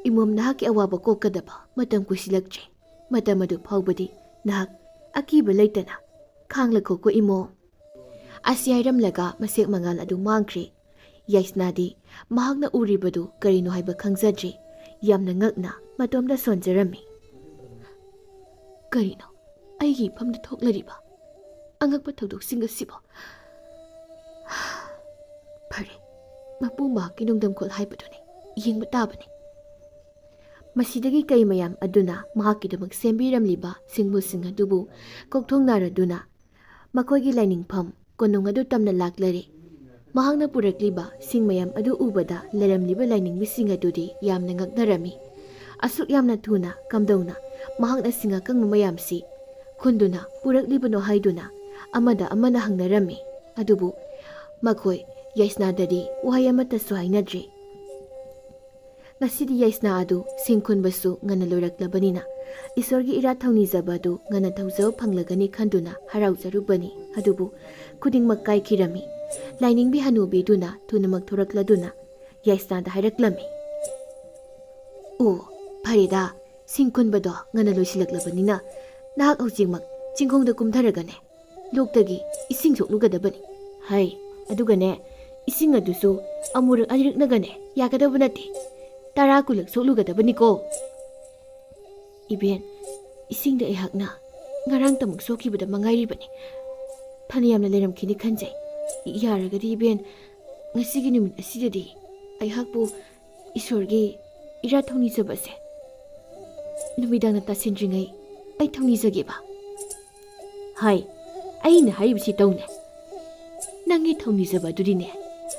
ꯏꯃꯣꯝ, ꯅꯍꯥꯛꯀꯤ ꯑꯋꯥꯕ ꯀꯣꯛꯀꯗꯕ ꯃꯇꯝ ꯀꯨꯏꯁꯤꯜꯂꯛꯇ꯭ꯔꯦ꯫ ꯃꯇꯝ ꯑꯗꯨ ꯐꯥꯎꯕꯗꯤ ꯅꯍꯥꯛ ꯑꯀꯤꯕ ꯂꯩꯇꯅ ꯈꯥꯡꯂꯈꯣꯀꯣ ꯏꯃꯣꯝ꯫ ꯑꯁꯤ ꯍꯥꯏꯔꯝꯂꯒ ꯃꯁꯦꯛ ꯃꯉꯥꯜ ꯑꯗꯨ ꯃꯥꯡꯈ꯭ꯔꯦ꯫ ꯌꯥꯏꯁꯅꯥꯗꯤ ꯃꯍꯥꯛꯅ ꯎꯔꯤꯕꯗꯨ ꯀꯔꯤꯅꯣ ꯍꯥꯏꯕ ꯈꯪꯖꯗ꯭ꯔꯦ꯫ ꯌꯥꯝꯅ ꯉꯛꯅ ꯃꯇꯣꯝꯗ ꯁꯣꯟꯖꯔꯝꯃꯤ꯫ ꯀꯔꯤꯅꯣ ꯑꯩꯒꯤ ꯏꯐꯝꯗ ꯊꯣꯛꯂꯔꯤꯕ ꯑꯉꯛꯄ ꯊꯧꯗꯣꯛꯁꯤꯡ ꯑꯁꯤꯕꯨ? ꯐꯔꯦ, ꯃꯄꯨ ꯃꯍꯥꯛꯀꯤ ꯅꯣꯡꯗꯝꯈꯣꯜ ꯍꯥꯏꯕꯗꯨꯅꯤ, ꯌꯦꯡꯕ ꯇꯥꯕꯅꯤ꯫ ꯃꯁꯤꯗꯒꯤ ꯀꯩ ꯃꯌꯥꯝ ꯑꯗꯨꯅ ꯃꯍꯥꯛꯀꯤꯗꯃꯛ ꯁꯦꯝꯕꯤꯔꯝꯂꯤꯕ ꯁꯤꯡꯕꯨꯁꯤꯡ ꯑꯗꯨꯕꯨ ꯀꯣꯛꯊꯣꯡꯅꯔꯗꯨꯅ ꯃꯈꯣꯏꯒꯤ ꯂꯥꯏꯅꯤꯡꯐꯝ ꯀꯣꯅꯨꯡ ꯑꯗꯨ ꯇꯝꯅ ꯂꯥꯛꯂꯔꯦ꯫ ꯃꯍꯥꯛꯅ ꯄꯨꯔꯛꯂꯤꯕ ꯁꯤꯡ ꯃꯌꯥꯝ ꯑꯗꯨ ꯎꯕꯗ ꯂꯩꯔꯝꯂꯤꯕ ꯂꯥꯏꯅꯤꯡꯕꯁꯤꯡ ꯑꯗꯨꯗꯤ ꯌꯥꯝꯅ ꯉꯛꯅꯔꯝꯃꯤ꯫ ꯑꯁꯨꯛ ꯌꯥꯝꯅ ꯊꯨꯅ ꯀꯝꯗꯧꯅ ꯃꯍꯥꯛꯅ ꯁꯤꯡ ꯑꯀꯪꯕ ꯃꯌꯥꯝꯁꯤ ꯈꯨꯟꯗꯨꯅ ꯄꯨꯔꯛꯂꯤꯕꯅꯣ ꯍꯥꯏꯗꯨꯅ ꯑꯃꯗ ꯑꯃꯅ ꯍꯪꯅꯔꯝꯃꯤ꯫ ꯑꯗꯨꯕꯨ ꯃꯈꯣꯏ ꯌꯥꯏꯁꯅꯥꯗꯗꯤ ꯋꯥꯍꯩ ꯑꯃꯠꯇꯁꯨ ꯍꯥꯏꯅꯗ꯭ꯔꯤ꯫ ꯉꯁꯤꯗꯤ ꯌꯥꯏꯁꯅꯥ ꯑꯗꯨ ꯁꯤꯡ ꯈꯨꯟꯕꯁꯨ ꯉꯟꯅ ꯂꯣꯏꯔꯛꯂꯕꯅꯤꯅ ꯏꯁꯣꯔꯒꯤ ꯏꯔꯥꯠ ꯊꯧꯅꯤꯖꯕ ꯑꯗꯨ ꯉꯟꯅ ꯊꯧꯖꯕ ꯐꯪꯂꯒꯅꯤ ꯈꯟꯗꯨꯅ ꯍꯔꯥꯎꯖꯔꯨꯕꯅꯤ꯫ ꯑꯗꯨꯕꯨ ꯈꯨꯗꯤꯡꯃꯛ ꯀꯥꯏꯈꯤꯔꯝꯃꯤ꯫ ꯂꯥꯏꯅꯤꯡꯕꯤ ꯍꯅꯨꯕꯤꯗꯨꯅ ꯊꯨꯅꯃꯛ ꯊꯣꯔꯛꯂꯗꯨꯅ ꯌꯥꯏꯁꯅꯥꯗ ꯍꯥꯏꯔꯛꯂꯝꯃꯤ꯫ "ꯑꯣ, ꯐꯔꯦꯗ, ꯁꯤꯡ ꯈꯨꯟꯕꯗꯣ ꯉꯟꯅ ꯂꯣꯏꯁꯤꯜꯂꯛꯂꯕꯅꯤꯅ ꯅꯍꯥꯛ ꯍꯧꯖꯤꯛꯃꯛ ꯆꯤꯡꯈꯣꯡꯗ ꯀꯨꯝꯊꯔꯒꯅꯦ, ꯂꯣꯛꯇꯒꯤ ꯏꯁꯤꯡ ꯁꯣꯛꯂꯨꯒꯗꯕꯅꯤ꯫ ꯍꯥꯏ, ꯑꯗꯨꯒꯅꯦ, ꯏꯁꯤꯡ ꯑꯗꯨꯁꯨ ꯑꯃꯨꯔꯛ ꯑꯅꯤꯔꯛꯅꯒꯅꯦ ꯌꯥꯒꯗꯕ ꯅꯠꯇꯦ, ꯇꯔꯥ ꯀꯨꯟꯂꯛ ꯁꯣꯛꯂꯨꯒꯗꯕꯅꯤꯀꯣ꯫" "ꯏꯕꯦꯟ, ꯏꯁꯤꯡꯗ ꯑꯩꯍꯥꯛꯅ ꯉꯔꯥꯡꯇꯃꯛ ꯁꯣꯛꯈꯤꯕꯗ ꯃꯉꯥꯏꯔꯤꯕꯅꯤ꯫ ꯐꯅꯌꯥꯝꯅ ꯂꯩꯔꯝꯈꯤꯅꯤ ꯈꯟꯖꯩ꯫ ꯌꯥꯔꯒꯗꯤ ꯏꯕꯦꯟ, ꯉꯁꯤꯒꯤ ꯅꯨꯃꯤꯠ ꯑꯁꯤꯗꯗꯤ ꯑꯩꯍꯥꯛꯄꯨ ꯏꯁꯣꯔꯒꯤ ꯏꯔꯥꯠ ꯊꯧꯅꯤꯖꯕ ꯑꯁꯦ ꯅꯨꯃꯤꯗꯥꯡꯅ ꯇꯥꯁꯤꯟꯗ꯭ꯔꯤꯉꯩ ꯑꯩ ꯊꯧꯅꯤꯖꯒꯦꯕ꯫" "ꯍꯥꯏ, ꯑꯩꯅ ꯍꯥꯏꯔꯤꯕꯁꯤ ꯇꯧꯅꯦ꯫ ꯅꯪꯒꯤ ꯊꯧꯅꯤꯖꯕ ꯑꯗꯨꯗꯤꯅꯦ,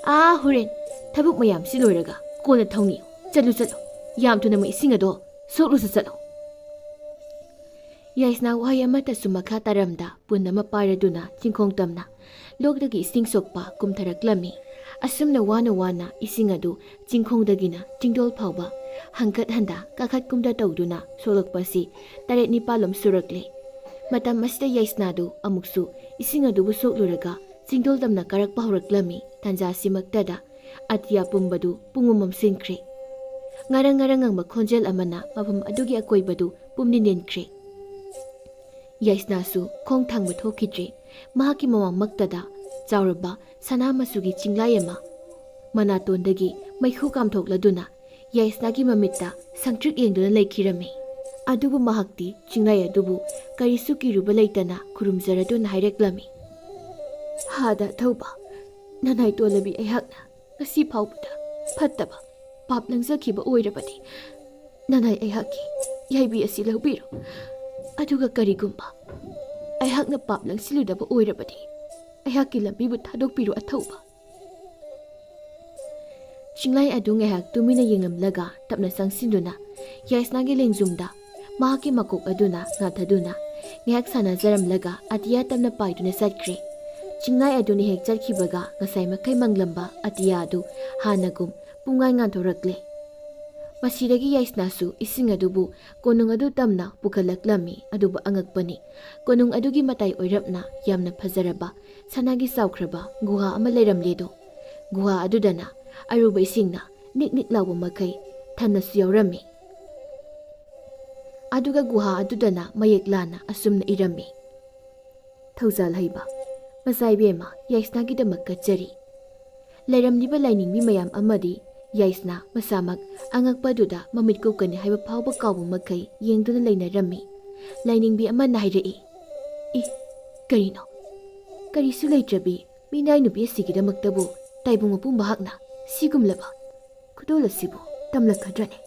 ꯑꯥ, ꯍꯣꯔꯦꯟ ꯊꯕꯛ ꯃꯌꯥꯝꯁꯤ ꯂꯣꯏꯔꯒ ꯀꯣꯟꯅ ꯊꯧꯅꯤꯌꯨ꯫ ꯆꯠꯂꯨ, ꯆꯠꯂꯨ꯫ ꯌꯥꯝ ꯊꯨꯅꯃꯛ ꯏꯁꯤꯡ ꯑꯗꯣ ꯁꯣꯛꯂꯨꯁꯨ ꯆꯠꯂꯨ꯫" ꯌꯥꯏꯁꯅꯥ ꯋꯥꯍꯩ ꯑꯃꯠꯇꯁꯨ ꯃꯈꯥ ꯇꯥꯔꯝꯗ ꯄꯨꯟ ꯑꯃ ꯄꯥꯏꯔꯗꯨꯅ ꯆꯤꯡꯈꯣꯡ ꯇꯝꯅ ꯂꯣꯛꯇꯒꯤ ꯏꯁꯤꯡ ꯁꯣꯛꯄ ꯀꯨꯝꯊꯔꯛꯂꯝꯃꯤ꯫ ꯑꯁꯨꯝꯅ ꯋꯥꯅ ꯋꯥꯅ ꯏꯁꯤꯡ ꯑꯗꯨ ꯆꯤꯡꯈꯣꯡꯗꯒꯤꯅ ꯆꯤꯡꯗꯣꯜ ꯐꯥꯎꯕ ꯍꯪꯀꯠ ꯍꯟꯗ ꯀꯥꯈꯠ ꯀꯨꯝꯊ ꯇꯧꯗꯨꯅ ꯁꯣꯛꯂꯛꯄꯁꯤ ꯇꯔꯦꯠ ꯅꯤꯄꯥꯜꯂꯣꯝ ꯁꯨꯔꯛꯂꯦ꯫ ꯃꯇꯝ ꯑꯁꯤꯗ ꯌꯥꯏꯁꯅꯥꯗꯨ ꯑꯃꯨꯛꯁꯨ ꯏꯁꯤꯡ ꯑꯗꯨꯕꯨ ꯁꯣꯛꯂꯨꯔꯒ ꯆꯤꯡꯗꯣꯜ ꯇꯝꯅ ꯀꯥꯔꯛꯄ ꯍꯧꯔꯛꯂꯝꯃꯤ꯫ ꯇꯥꯟꯖꯥꯁꯤꯃꯛꯇꯗ ꯑꯇꯤꯌꯥ ꯄꯨꯝꯕꯗꯨ ꯄꯨꯡꯉꯨꯝ ꯃꯝꯁꯤꯟꯈ꯭ꯔꯦ꯫ ꯉꯔꯪ ꯉꯔꯪ ꯉꯪꯕ ꯈꯣꯟꯖꯦꯜ ꯑꯃꯅ ꯃꯐꯝ ꯑꯗꯨꯒꯤ ꯑꯀꯣꯏꯕꯗꯨ ꯄꯨꯝꯅꯤꯟ ꯅꯤꯟꯈ꯭ꯔꯦ꯫ ꯌꯥꯏꯁꯅꯥꯁꯨ ꯈꯣꯡ ꯊꯥꯡꯕ ꯊꯣꯛꯈꯤꯗ꯭ꯔꯦ꯫ ꯃꯍꯥꯛꯀꯤ ꯃꯃꯥꯡꯃꯛꯇꯗ ꯆꯥꯎꯔꯕ ꯁꯅꯥ ꯃꯆꯨꯒꯤ ꯆꯤꯡꯂꯥꯏ ꯑꯃ ꯃꯅꯥꯇꯣꯟꯗꯒꯤ ꯃꯩꯈꯨ ꯀꯥꯝꯊꯣꯛꯂꯗꯨꯅ ꯌꯥꯏꯁꯅꯥꯒꯤ ꯃꯃꯤꯠꯇ ꯁꯪꯇ꯭ꯔꯤꯛ ꯌꯦꯡꯗꯨꯅ ꯂꯩꯈꯤꯔꯝꯃꯤ꯫ ꯑꯗꯨꯕꯨ ꯃꯍꯥꯛꯇꯤ ꯆꯤꯡꯂꯥꯏ ꯑꯗꯨꯕꯨ ꯀꯔꯤꯁꯨ ꯀꯤꯔꯨꯕ ꯂꯩꯇꯅ ꯈꯨꯔꯨꯝꯖꯔꯗꯨꯅ ꯍꯥꯏꯔꯛꯂꯝꯃꯤ, "ꯍꯥꯗ ꯑꯊꯧꯕ, ꯅꯅꯥꯏ ꯇꯣꯜꯂꯕꯤ ꯑꯩꯍꯥꯛꯅ ꯉꯁꯤ ꯐꯥꯎꯕꯗ ꯐꯠꯇꯕ ꯄꯥꯞ ꯂꯪꯖꯈꯤꯕ ꯑꯣꯏꯔꯕꯗꯤ ꯅꯅꯥꯏ ꯑꯩꯍꯥꯛꯀꯤ ꯌꯥꯏꯕꯤ ꯑꯁꯤ ꯂꯧꯕꯤꯔꯣ꯫ ꯑꯗꯨꯒ ꯀꯔꯤꯒꯨꯝꯕ ꯑꯩꯍꯥꯛꯅ ꯄꯥꯞ ꯂꯪꯁꯤꯜꯂꯨꯗꯕ ꯑꯣꯏꯔꯕꯗꯤ ꯑꯩꯍꯥꯛꯀꯤ ꯂꯝꯕꯤꯕꯨ ꯊꯥꯗꯣꯛꯄꯤꯔꯣ ꯑꯊꯧꯕ꯫" ꯆꯤꯡꯂꯥꯏ ꯑꯗꯨ ꯉꯥꯏꯍꯥꯛ ꯇꯨꯃꯤꯟꯅ ꯌꯦꯡꯂꯝꯂꯒ ꯇꯞꯅ ꯆꯪꯁꯤꯟꯗꯨꯅ ꯌꯥꯏꯁꯅꯥꯒꯤ ꯂꯦꯡꯖꯨꯝꯗ ꯃꯍꯥꯛꯀꯤ ꯃꯀꯣꯛ ꯑꯗꯨꯅ ꯉꯥꯊꯗꯨꯅ ꯉꯥꯏꯍꯥꯛ ꯁꯥꯟꯅꯖꯔꯝꯂꯒ ꯑꯇꯤꯌꯥ ꯇꯝꯅ ꯄꯥꯏꯗꯨꯅ ꯆꯠꯈ꯭ꯔꯦ꯫ ꯆꯤꯡꯂꯥꯏ ꯑꯗꯨꯅ ꯍꯦꯛ ꯆꯠꯈꯤꯕꯒ ꯉꯁꯥꯏ ꯃꯈꯩ ꯃꯪꯂꯝꯕ ꯑꯇꯤꯌꯥ ꯑꯗꯨ ꯍꯥꯟꯅꯒꯨꯝ ꯄꯨꯡꯉꯥꯟ ꯉꯥꯟꯊꯣꯔꯛꯂꯦ꯫ ꯃꯁꯤꯗꯒꯤ ꯌꯥꯏꯁꯅꯥꯁꯨ ꯏꯁꯤꯡ ꯑꯗꯨꯕꯨ ꯀꯣꯅꯨꯡ ꯑꯗꯨ ꯇꯝꯅ ꯄꯨꯈꯠꯂꯛꯂꯝꯃꯤ꯫ ꯑꯗꯨꯕꯨ ꯑꯉꯛꯄꯅꯤ, ꯀꯣꯅꯨꯡ ꯑꯗꯨꯒꯤ ꯃꯇꯥꯏ ꯑꯣꯏꯔꯞꯅ ꯌꯥꯝꯅ ꯐꯖꯔꯕ ꯁꯅꯥꯒꯤ ꯆꯥꯎꯈ꯭ꯔꯕ ꯒꯨꯍꯥ ꯑꯃ ꯂꯩꯔꯝꯂꯦꯗꯣ꯫ ꯒꯨꯍꯥ ꯑꯗꯨꯗꯅ ꯑꯔꯨꯕ ꯏꯁꯤꯡꯅ ꯅꯤꯛ ꯅꯤꯛ ꯂꯥꯎꯕ ꯃꯈꯩ ꯊꯟꯅꯁꯨ ꯌꯥꯎꯔꯝꯃꯤ꯫ ꯑꯗꯨꯒ ꯒꯨꯍꯥ ꯑꯗꯨꯗꯅ ꯃꯌꯦꯛ ꯂꯥꯅ ꯑꯁꯨꯝꯅ ꯏꯔꯝꯃꯤ: "ꯊꯧꯖꯥꯜ ꯍꯩꯕ ꯃꯆꯥ ꯏꯕꯦꯝꯃ ꯌꯥꯏꯁꯅꯥꯒꯤꯗꯃꯛ ꯀꯠꯆꯔꯤ"꯫ ꯂꯩꯔꯝꯂꯤꯕ ꯂꯥꯏꯅꯤꯡꯕꯤ ꯃꯌꯥꯝ ꯑꯃꯗꯤ ꯌꯥꯏꯁꯅꯥ ꯃꯁꯥꯃꯛ ꯑꯉꯛꯄꯗꯨꯗ ꯃꯃꯤꯠ ꯀꯨꯞꯀꯅꯤ ꯍꯥꯏꯕ ꯐꯥꯎꯕ ꯀꯥꯎꯕ ꯃꯈꯩ ꯌꯦꯡꯗꯨꯅ ꯂꯩꯅꯔꯝꯃꯤ꯫ ꯂꯥꯏꯅꯤꯡꯕꯤ ꯑꯃꯅ ꯍꯥꯏꯔꯛꯏ, "ꯏ, ꯀꯔꯤꯅꯣ? ꯀꯔꯤꯁꯨ ꯂꯩꯇ꯭ꯔꯕꯤ ꯃꯤꯅꯥꯏ ꯅꯨꯄꯤ ꯑꯁꯤꯒꯤꯗꯃꯛꯇꯕꯨ ꯇꯥꯏꯕꯪ ꯃꯄꯨ ꯃꯍꯥꯛꯅ ꯁꯤꯒꯨꯝꯂꯕ ꯈꯨꯗꯣꯜ ꯑꯁꯤꯕꯨ ꯇꯝꯂꯛꯀꯗ꯭ꯔꯅꯦ?"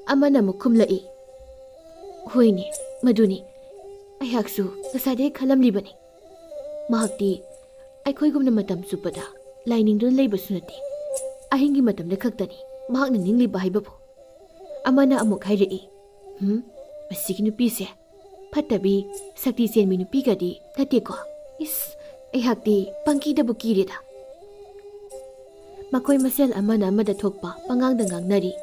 ꯑꯃꯅ ꯑꯃꯨꯛ ꯈꯨꯝꯂꯛꯏ, "ꯍꯣꯏꯅꯦ, ꯃꯗꯨꯅꯤ꯫ ꯑꯩꯍꯥꯛꯁꯨ ꯉꯁꯥꯏꯗꯒꯤ ꯈꯜꯂꯝꯂꯤꯕꯅꯤ꯫ ꯃꯍꯥꯛꯇꯤ ꯑꯩꯈꯣꯏꯒꯨꯝꯅ ꯃꯇꯝ ꯆꯨꯞꯄꯗ ꯂꯥꯏ ꯅꯤꯡꯗꯨꯅ ꯂꯩꯕꯁꯨ ꯅꯠꯇꯦ꯫ ꯑꯍꯤꯡꯒꯤ ꯃꯇꯝꯗ ꯈꯛꯇꯅꯤ ꯃꯍꯥꯛꯅ ꯅꯤꯡꯂꯤꯕ ꯍꯥꯏꯕꯕꯨ"꯫ ꯑꯃꯅ ꯑꯃꯨꯛ ꯍꯥꯏꯔꯛꯏ, "ꯍꯨꯝ, ꯃꯁꯤꯒꯤ ꯅꯨꯄꯤꯁꯦ ꯐꯠꯇꯕꯤ, ꯁꯛꯇꯤ ꯆꯦꯟꯕꯤ ꯅꯨꯄꯤꯒꯗꯤ ꯅꯠꯇꯦꯀꯣ? ꯏꯁ, ꯑꯩꯍꯥꯛꯇꯤ ꯄꯪꯀꯤꯗꯕꯨ ꯀꯤꯔꯦꯗ"꯫ ꯃꯈꯣꯏ ꯃꯁꯦꯜ ꯑꯃꯅ ꯑꯃꯗ ꯊꯣꯛꯄ ꯄꯉꯥꯡꯗ ꯉꯥꯡꯅꯔꯤ꯫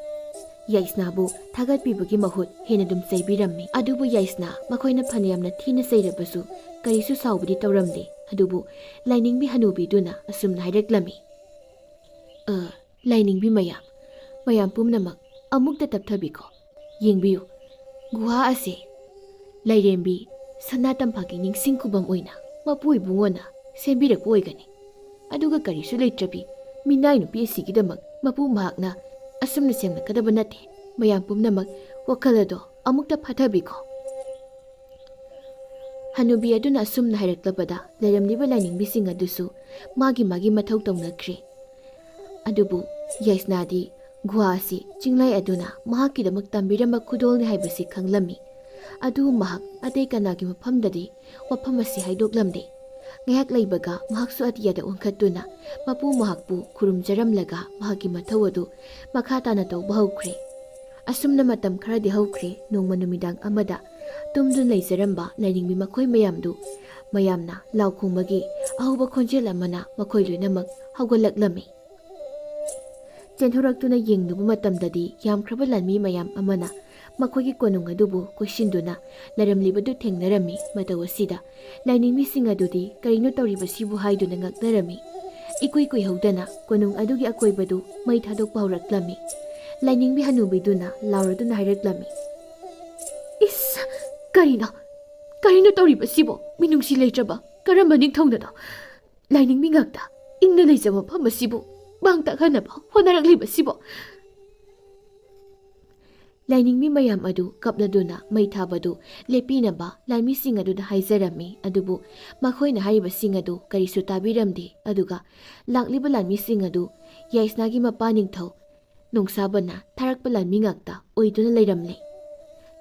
ꯌꯥꯏꯁꯅꯥꯕꯨ ꯊꯥꯒꯠꯄꯤꯕꯒꯤ ꯃꯍꯨꯠ ꯍꯦꯟꯅ ꯑꯗꯨꯝ ꯆꯩꯕꯤꯔꯝꯃꯤ꯫ ꯑꯗꯨꯕꯨ ꯌꯥꯏꯁꯅꯥ ꯃꯈꯣꯏꯅ ꯐꯅꯌꯥꯝꯅ ꯊꯤꯅ ꯆꯩꯔꯕꯁꯨ ꯀꯔꯤꯁꯨ ꯁꯥꯎꯕꯗꯤ ꯇꯧꯔꯝꯗꯦ꯫ ꯑꯗꯨꯕꯨ ꯂꯥꯏꯅꯤꯡꯕꯤ ꯍꯅꯨꯕꯤꯗꯨꯅ ꯑꯁꯨꯝꯅ ꯍꯥꯏꯔꯛꯂꯝꯃꯤ, "ꯑ, ꯂꯥꯏꯅꯤꯡꯕꯤ ꯃꯌꯥꯝ, ꯃꯌꯥꯝ ꯄꯨꯝꯅꯃꯛ ꯑꯃꯨꯛꯇ ꯇꯞꯊꯕꯤꯈꯣ꯫ ꯌꯦꯡꯕꯤꯌꯨ, ꯒꯨꯍꯥ ꯑꯁꯤ ꯂꯥꯏꯔꯦꯝꯕꯤ ꯁꯅꯥ ꯇꯝꯐꯥꯒꯤ ꯅꯤꯡꯁꯤꯡ ꯈꯨꯕꯝ ꯑꯣꯏꯅ ꯃꯄꯨ ꯏꯕꯨꯡꯉꯣꯅ ꯁꯦꯝꯕꯤꯔꯛꯄ ꯑꯣꯏꯒꯅꯤ꯫ ꯑꯗꯨꯒ ꯀꯔꯤꯁꯨ ꯂꯩꯇ꯭ꯔꯕꯤ ꯃꯤꯅꯥꯏ ꯅꯨꯄꯤ ꯑꯁꯤꯒꯤꯗꯃꯛ ꯃꯄꯨ ꯃꯍꯥꯛꯅ ꯑꯁꯨꯝꯅ ꯁꯦꯝꯂꯛꯀꯗꯕ ꯅꯠꯇꯦ꯫ ꯃꯌꯥꯝ ꯄꯨꯝꯅꯃꯛ ꯋꯥꯈꯜ ꯑꯗꯣ ꯑꯃꯨꯛꯇ ꯐꯥꯊꯕꯤꯈꯣ"꯫ ꯍꯅꯨꯕꯤ ꯑꯗꯨꯅ ꯑꯁꯨꯝꯅ ꯍꯥꯏꯔꯛꯂꯕꯗ ꯂꯩꯔꯝꯂꯤꯕ ꯂꯥꯏꯅꯤꯡꯕꯤꯁꯤꯡ ꯑꯗꯨꯁꯨ ꯃꯥꯒꯤ ꯃꯥꯒꯤ ꯃꯊꯧ ꯇꯧꯅꯈ꯭ꯔꯦ꯫ ꯑꯗꯨꯕꯨ ꯌꯥꯏꯁꯅꯥꯗꯤ ꯒꯨꯍꯥ ꯑꯁꯤ ꯆꯤꯡꯂꯩ ꯑꯗꯨꯅ ꯃꯍꯥꯛꯀꯤꯗꯃꯛ ꯇꯝꯕꯤꯔꯝꯕ ꯈꯨꯗꯣꯜꯅꯤ ꯍꯥꯏꯕꯁꯤ ꯈꯪꯂꯝꯃꯤ꯫ ꯑꯗꯨꯕꯨ ꯃꯍꯥꯛ ꯑꯇꯩ ꯀꯅꯥꯒꯤ ꯃꯐꯝꯗꯗꯤ ꯋꯥꯐꯝ ꯑꯁꯤ ꯍꯥꯏꯗꯣꯛꯂꯝꯗꯦ꯫ ꯉꯥꯏꯍꯥꯛ ꯂꯩꯕꯒ ꯃꯍꯥꯛꯁꯨ ꯑꯇꯤꯌꯥꯗ ꯑꯣꯟꯈꯠꯇꯨꯅ ꯃꯄꯨ ꯃꯍꯥꯛꯄꯨ ꯈꯨꯔꯨꯝꯖꯔꯝꯂꯒ ꯃꯍꯥꯛꯀꯤ ꯃꯊꯧ ꯑꯗꯨ ꯃꯈꯥ ꯇꯥꯅ ꯇꯧꯕ ꯍꯧꯈ꯭ꯔꯦ꯫ ꯑꯁꯨꯝꯅ ꯃꯇꯝ ꯈꯔꯗꯤ ꯍꯧꯈ꯭ꯔꯦ꯫ ꯅꯣꯡꯃ ꯅꯨꯃꯤꯗꯥꯡ ꯑꯃꯗ ꯇꯨꯝꯗꯨꯅ ꯂꯩꯖꯔꯝꯕ ꯂꯥꯏꯅꯤꯡꯕꯤ ꯃꯈꯣꯏ ꯃꯌꯥꯝꯗꯨ ꯃꯌꯥꯝꯅ ꯂꯥꯎ ꯈꯣꯡꯕꯒꯤ ꯑꯍꯧꯕ ꯈꯣꯟꯖꯦꯜ ꯑꯃꯅ ꯃꯈꯣꯏ ꯂꯣꯏꯅꯃꯛ ꯍꯧꯒꯠꯂꯛꯂꯝꯃꯤ꯫ ꯆꯦꯟꯊꯣꯔꯛꯇꯨꯅ ꯌꯦꯡꯂꯨꯕ ꯃꯇꯝꯗꯗꯤ ꯌꯥꯝꯈ꯭ꯔꯕ ꯂꯥꯟꯃꯤ ꯃꯌꯥꯝ ꯑꯃꯅ ꯃꯈꯣꯏꯒꯤ ꯀꯣꯅꯨꯡ ꯑꯗꯨꯕꯨ ꯀꯣꯏꯁꯤꯟꯗꯨꯅ ꯂꯩꯔꯝꯂꯤꯕꯗꯨ ꯊꯦꯡꯅꯔꯝꯃꯤ꯫ ꯃꯇꯧ ꯑꯁꯤꯗ ꯂꯥꯏꯅꯤꯡꯕꯤꯁꯤꯡ ꯑꯗꯨꯗꯤ ꯀꯔꯤꯅꯣ ꯇꯧꯔꯤꯕꯁꯤꯕꯨ ꯍꯥꯏꯗꯨꯅ ꯉꯛꯅꯔꯝꯃꯤ꯫ ꯏꯀꯨꯏ ꯀꯨꯏꯍꯧꯗꯅ ꯀꯣꯅꯨꯡ ꯑꯗꯨꯒꯤ ꯑꯀꯣꯏꯕꯗꯨ ꯃꯩ ꯊꯥꯗꯣꯛꯄ ꯍꯧꯔꯛꯂꯝꯃꯤ꯫ ꯂꯥꯏꯅꯤꯡꯕꯤ ꯍꯅꯨꯕꯤꯗꯨꯅ ꯂꯥꯎꯔꯗꯨꯅ ꯍꯥꯏꯔꯛꯂꯝꯃꯤ, "ꯏꯁ! ꯀꯔꯤꯅꯣ? ꯀꯔꯤꯅꯣ ꯇꯧꯔꯤꯕꯁꯤꯕꯣ? ꯃꯤꯅꯨꯡꯁꯤ ꯂꯩꯇ꯭ꯔꯕ ꯀꯔꯝꯕ ꯅꯤꯡꯊꯧꯅꯅꯣ ꯂꯥꯏꯅꯤꯡꯕꯤ ꯉꯥꯛꯇ ꯏꯪꯅ ꯂꯩꯖꯕ ꯃꯐꯝ ꯑꯁꯤꯕꯨ ꯃꯥꯡ ꯇꯥꯛꯍꯟꯅꯕ ꯍꯣꯠꯅꯔꯛꯂꯤꯕꯁꯤꯕꯣ?" ꯂꯥꯏꯅꯤꯡꯕꯤ ꯃꯌꯥꯝ ꯑꯗꯨ ꯀꯞꯂꯗꯨꯅ ꯃꯩ ꯊꯥꯕꯗꯨ ꯂꯦꯞꯄꯤꯅꯕ ꯂꯥꯟꯃꯤꯁꯤꯡ ꯑꯗꯨꯗ ꯍꯥꯏꯖꯔꯝꯃꯤ꯫ ꯑꯗꯨꯕꯨ ꯃꯈꯣꯏꯅ ꯍꯥꯏꯔꯤꯕꯁꯤꯡ ꯑꯗꯨ ꯀꯔꯤꯁꯨ ꯇꯥꯕꯤꯔꯝꯗꯦ꯫ ꯑꯗꯨꯒ ꯂꯥꯛꯂꯤꯕ ꯂꯥꯟꯃꯤꯁꯤꯡ ꯑꯗꯨ ꯌꯥꯏꯁꯅꯥꯒꯤ ꯃꯄꯥ ꯅꯤꯡꯊꯧ ꯅꯣꯡꯁꯥꯕꯅ ꯊꯥꯔꯛꯄ ꯂꯥꯟꯃꯤ ꯉꯥꯛꯇ ꯑꯣꯏꯗꯨꯅ ꯂꯩꯔꯝꯂꯦ꯫